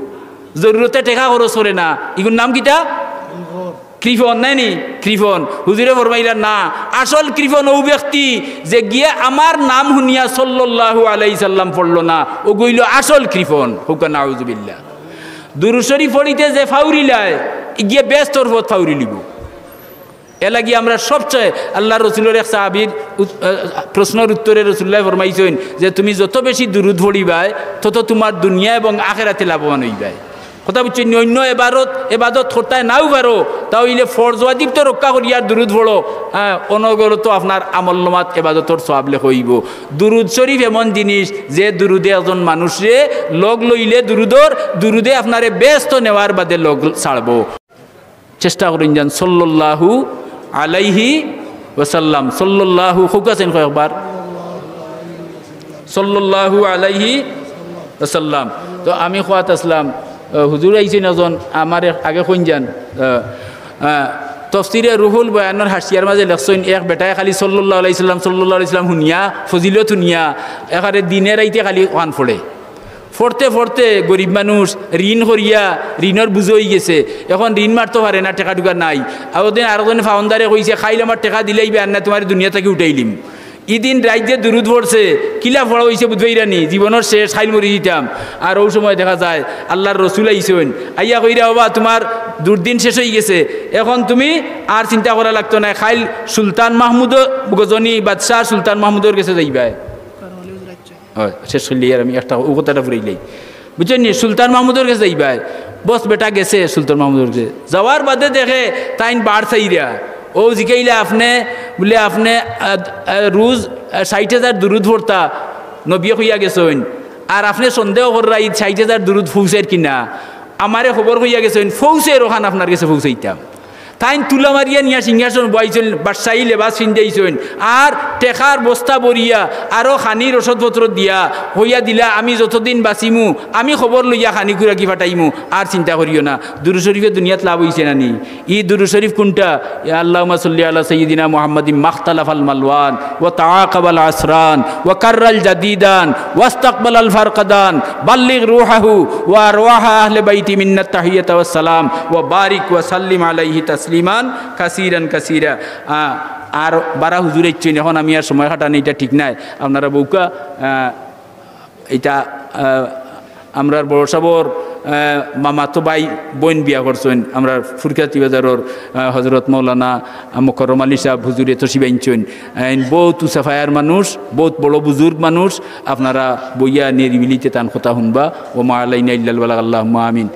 জরুরতে টেকা খরচ করে না, ইগুর নাম কিতা?" কৃপণ নায় নি? কৃপণ। হুজুরে ফরমাইলা, "না, আসল কৃপণ অউ ব্যক্তি যেগিয়ে আমার নাম হুনিয়া সাল্লাল্লাহু আলাইহি সাল্লাম ফড়লো না, অগু অইলো আসল কৃপণ।" কউক্কা নাউজুবিল্লাহ। দুরুদ শরীফ ফড়িতে যে ফাউরিলায়, ইগিয়ে বেহেস্তর ফত ফাউরিলিবো। এরলাগি আমরা সবচেয়ে আল্লার রসুলর এক সাহাবির উত-, আহ, প্রশ্নর উত্তরে রসুলুল্লায় ফরমাইছইন যে, "তুমি যত বেশি দুরুদ ফড়িবায়, তত তুমার দুনিয়া এবং আখেরাতে লাভবান অইবায়।" কথা বুঝছইন নি? অইন্য এবারত, এবাদত করতায় নাও পারো, তা অইলে ফরজ ওয়াজিব তো রক্ষা করিয়ার দুরুদ ফড়ো, হ্যাঁ, অনবরত আপনার আমলনামাত এবাদতর সওয়াব লেখা অইবো। দুরুদ শরীফ এমন জিনিস, যে দুরুদে একজন মানুষরে লগ লইলে দুরুদর, দুরুদে আপনারে বেহেস্তো নেওয়ার বাদে লগ ছাড়বো। চেষ্টা করইন যান, সাল্লাল্লাহু আলাইহি ওয়াসাল্লাম, সাল্লাল্লাহু, কউক্কা চাইন কয়েকবার, সাল্লাল্লাহু আলাইহি ওয়াসাল্লাম। তো আমি কওয়াত আছলাম, আহ, হুজুর আইছইন একজন, আমারে আগে কইন যান, আহ, আহ, তফসিরে রুহুল বয়ানর হাশিয়ার মাঝে লেখছইন, এক বেটায় খালি সাল্লাল্লাহু আলাইহি সাল্লাম, সাল্লাল্লাহু আলাইহি সাল্লাম হুনিয়া, ফজিলত হুনিয়া, একেবারে দিনে রাইতে খালি কান ফড়ে। ফড়তে ফড়তে গরিব মানুষ, ঋণ করিয়া, ঋণর বুঝা অইগেছে, এখন ঋণ মারতো পারে না, টেকা টুকা নাই। আর ওদিন আরকজনে পাওনদারে কইছে, "কাইল আমার টেকা দিলাইবায়, আর না তুমারে দুনিয়া থাকি উঠাইলিমু।" ইদিন রাইত যে দুরুদ পড়ছে, কিলা পড়া অইছে বুঝবায়নি, জীবনর শেষ, খাইল মরি যিতাম। আর অউ সময় দেখা যায় আল্লার রসুল আইছইন, আইয়া কইরা, "ওবা, তুমার দুর্দিন শেষ অইগেছে, এখন তুমি আর চিন্তা করা লাগতো নায়, খাইল সুলতান মাহমুদ গজনী, বাদশাহ সুলতান মাহমুদর গেছে যাইবায়।" অয়, শেষ করিলাই আর আমি একটা অউ কথাটা ফুরাইলাই। বুঝছইন নি? সুলতান মাহমুদর গেছে যাইবায়। বস বেটা গেছে সুলতান মাহমুদর গেছে। যাওয়ার বাদে দেখে তাইন বার চাইরা। অউ জিকাইলা, "আপনে," বুলে, "আপনে, আ, আ, রুজ, আ, ষাইট হাজার দুরুদ পড়তা, নবিয়ে কইয়া গেছইন। আর আপনে সন্দেহ কররা ইদ ষাইট হাজার দুরুদ পৌঁছের কিনা? আমারে খবর কইয়া গেছইন, পৌঁছের, অখান আপনার গেছে পৌঁছাইতাম।" তাইন তুলা মারিয়া নিয়া সিংহাসন বওয়াইছইন, বাদশাহী লেবাস পিন্দাইছইন, আর টেকার বস্তা ভরিয়া আরো খানির ওষুধপত্র দিয়া কইয়া দিলা, "আমি যতদিন বাঁচিমু, আমি খবর লইয়া খানি খুরাকি ফাটাইমু, আর চিন্তা করিও না।" দুরুদ শরিফে দুনিয়াত লাভ অইছে না নি? ই দুরুদ শরিফ কুনটা? ইয়া আল্লাহুম্মা সাল্লি আলা সাইয়্যিদিনা মুহাম্মাদিন মাখতালাফাল মালওয়ান ওয়া তাআকাবাল আসরান ওয়া কাররাল জাদিদান ওয়াস্তাকবালাল ফারকাদান, বাল্লিগ রুহাহু ওয়া আরওয়াহা আহলে বাইতি মিন্নাত তাহিয়াতা ওয়াস সালাম ওয়া বারিক ওয়া সাল্লিম আলাইহি তাসলিমান কাসীরান কাসীরা। আ, আর বারা হুজুর আইছইন, এখন আমি আর সময় কাটানি, ইটা ঠিক নায়। আপনারা বউক্কা, আ, ইটা, আ, আমরার বড় সাবর, আ, মামাতো ভাই বইন বিয়া করছইন, আমরার ফুরকাতি বাজারর, আ, হজরত মৌলানা, আ, মোকররম আলী সাব হুজুরে তশরিফ আনছইন। আইন বউত উঁচা ফায়ার মানুষ, বউত বড় বুজুর্গ মানুষ, আপনারা বইয়া নিরিবিলিতে তান কথা হুনবা। ওমা আলাইনা ইল্লাল বালাগ, আল্লাহুম্মা আমিন।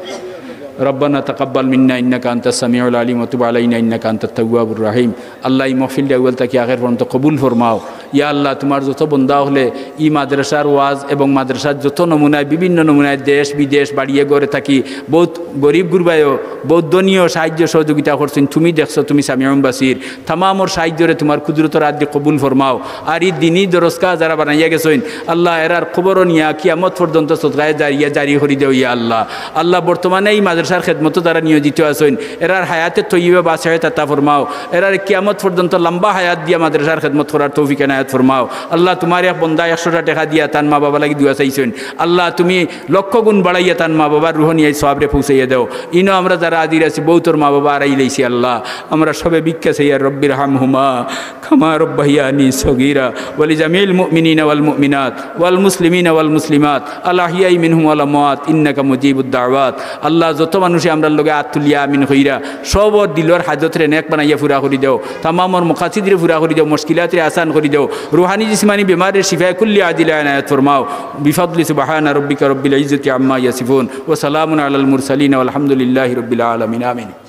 ربنا تقبل منا إنك أنت السميع العليم وتب علينا إنك أنت التواب الرحيم। আল্লাহ, ই মহফিলটা আউয়াল থাকি আখের পর্যন্ত কবুল ফরমাও। ইয়া আল্লাহ, তুমার যত বন্দা অকলে ই মাদ্রাসার ওয়াজ এবং মাদ্রাসার যত নমুনায়, বিভিন্ন নমুনায় দেশ বিদেশ বাড়িয়ে ঘরে থাকি বউত গরিব গুরবায়ও, বউত ধনীও সাহায্য সহযোগিতা করছইন, তুমি দেখছো, তুমি সামিউন বাসির। তামামর সাহায্যরে তুমার কুদরতর আত দি কবুল ফরমাও। আর ই দিনি দরসগা যারা বানাইয়া গেছইন, আল্লাহ, এরার কবরো নিয়া কিয়ামত পর্যন্ত সদকায়ে জারিয়া জারি করি দেও, ইয়া আল্লাহ। আল্লাহ, বর্তমানে ই মাদ্রাসার খেদমতো যারা নিয়োজিত আছইন, এরার হায়াতে তৈয়বা বাসেহাত আতা ফরমাও। এরার কিয়ামত পর্যন্ত লম্বা হায়াত দিয়া মাদ্রাসার খেদমত করার তৌফিক এনায়েত ফরমাও। আল্লাহ, তুমার এক বন্দা একশোটা টেকা দিয়া তান মা বাবা লাগি দোয়া চাইছইন। আল্লাহ, তুমি লক্ষ গুণ বাড়াইয়া তান মা বাবার রুহানিয়াত সওয়াবরে পৌঁছাইয়া দেও। ইনো আমরা যারা হাজির আছি, বউতর মা বাবা আরাইলাইছি। আল্লাহ, আমরা সবে ভিক্ষা চাইয়ার, رب ارحمهما كما ربياني صغيرا ولجميع المؤمنين والمؤمنات والمسلمين والمسلمات الأحياء منهم والأموات إنك مجيب الدعوات। আল্লাহ, যত মানুষে আমরার লগে আত তুলিয়া আমিন কইরা, সবর দিলর হাজতরে নেক বানাইয়া পুরা করি দেও, তামামর মকাসিদরে পুরা করি দেও, মুশকিলাতরে আসান করি দেও, রুহানি জিসমানি বেমাররে শিফায়ে কুল্লি আজিলা এনায়েত ফরমাও। بفضل سبحان ربك رب العزة عما يصفون وسلام على المرسلين والحمد لله رب العالمين. آمين.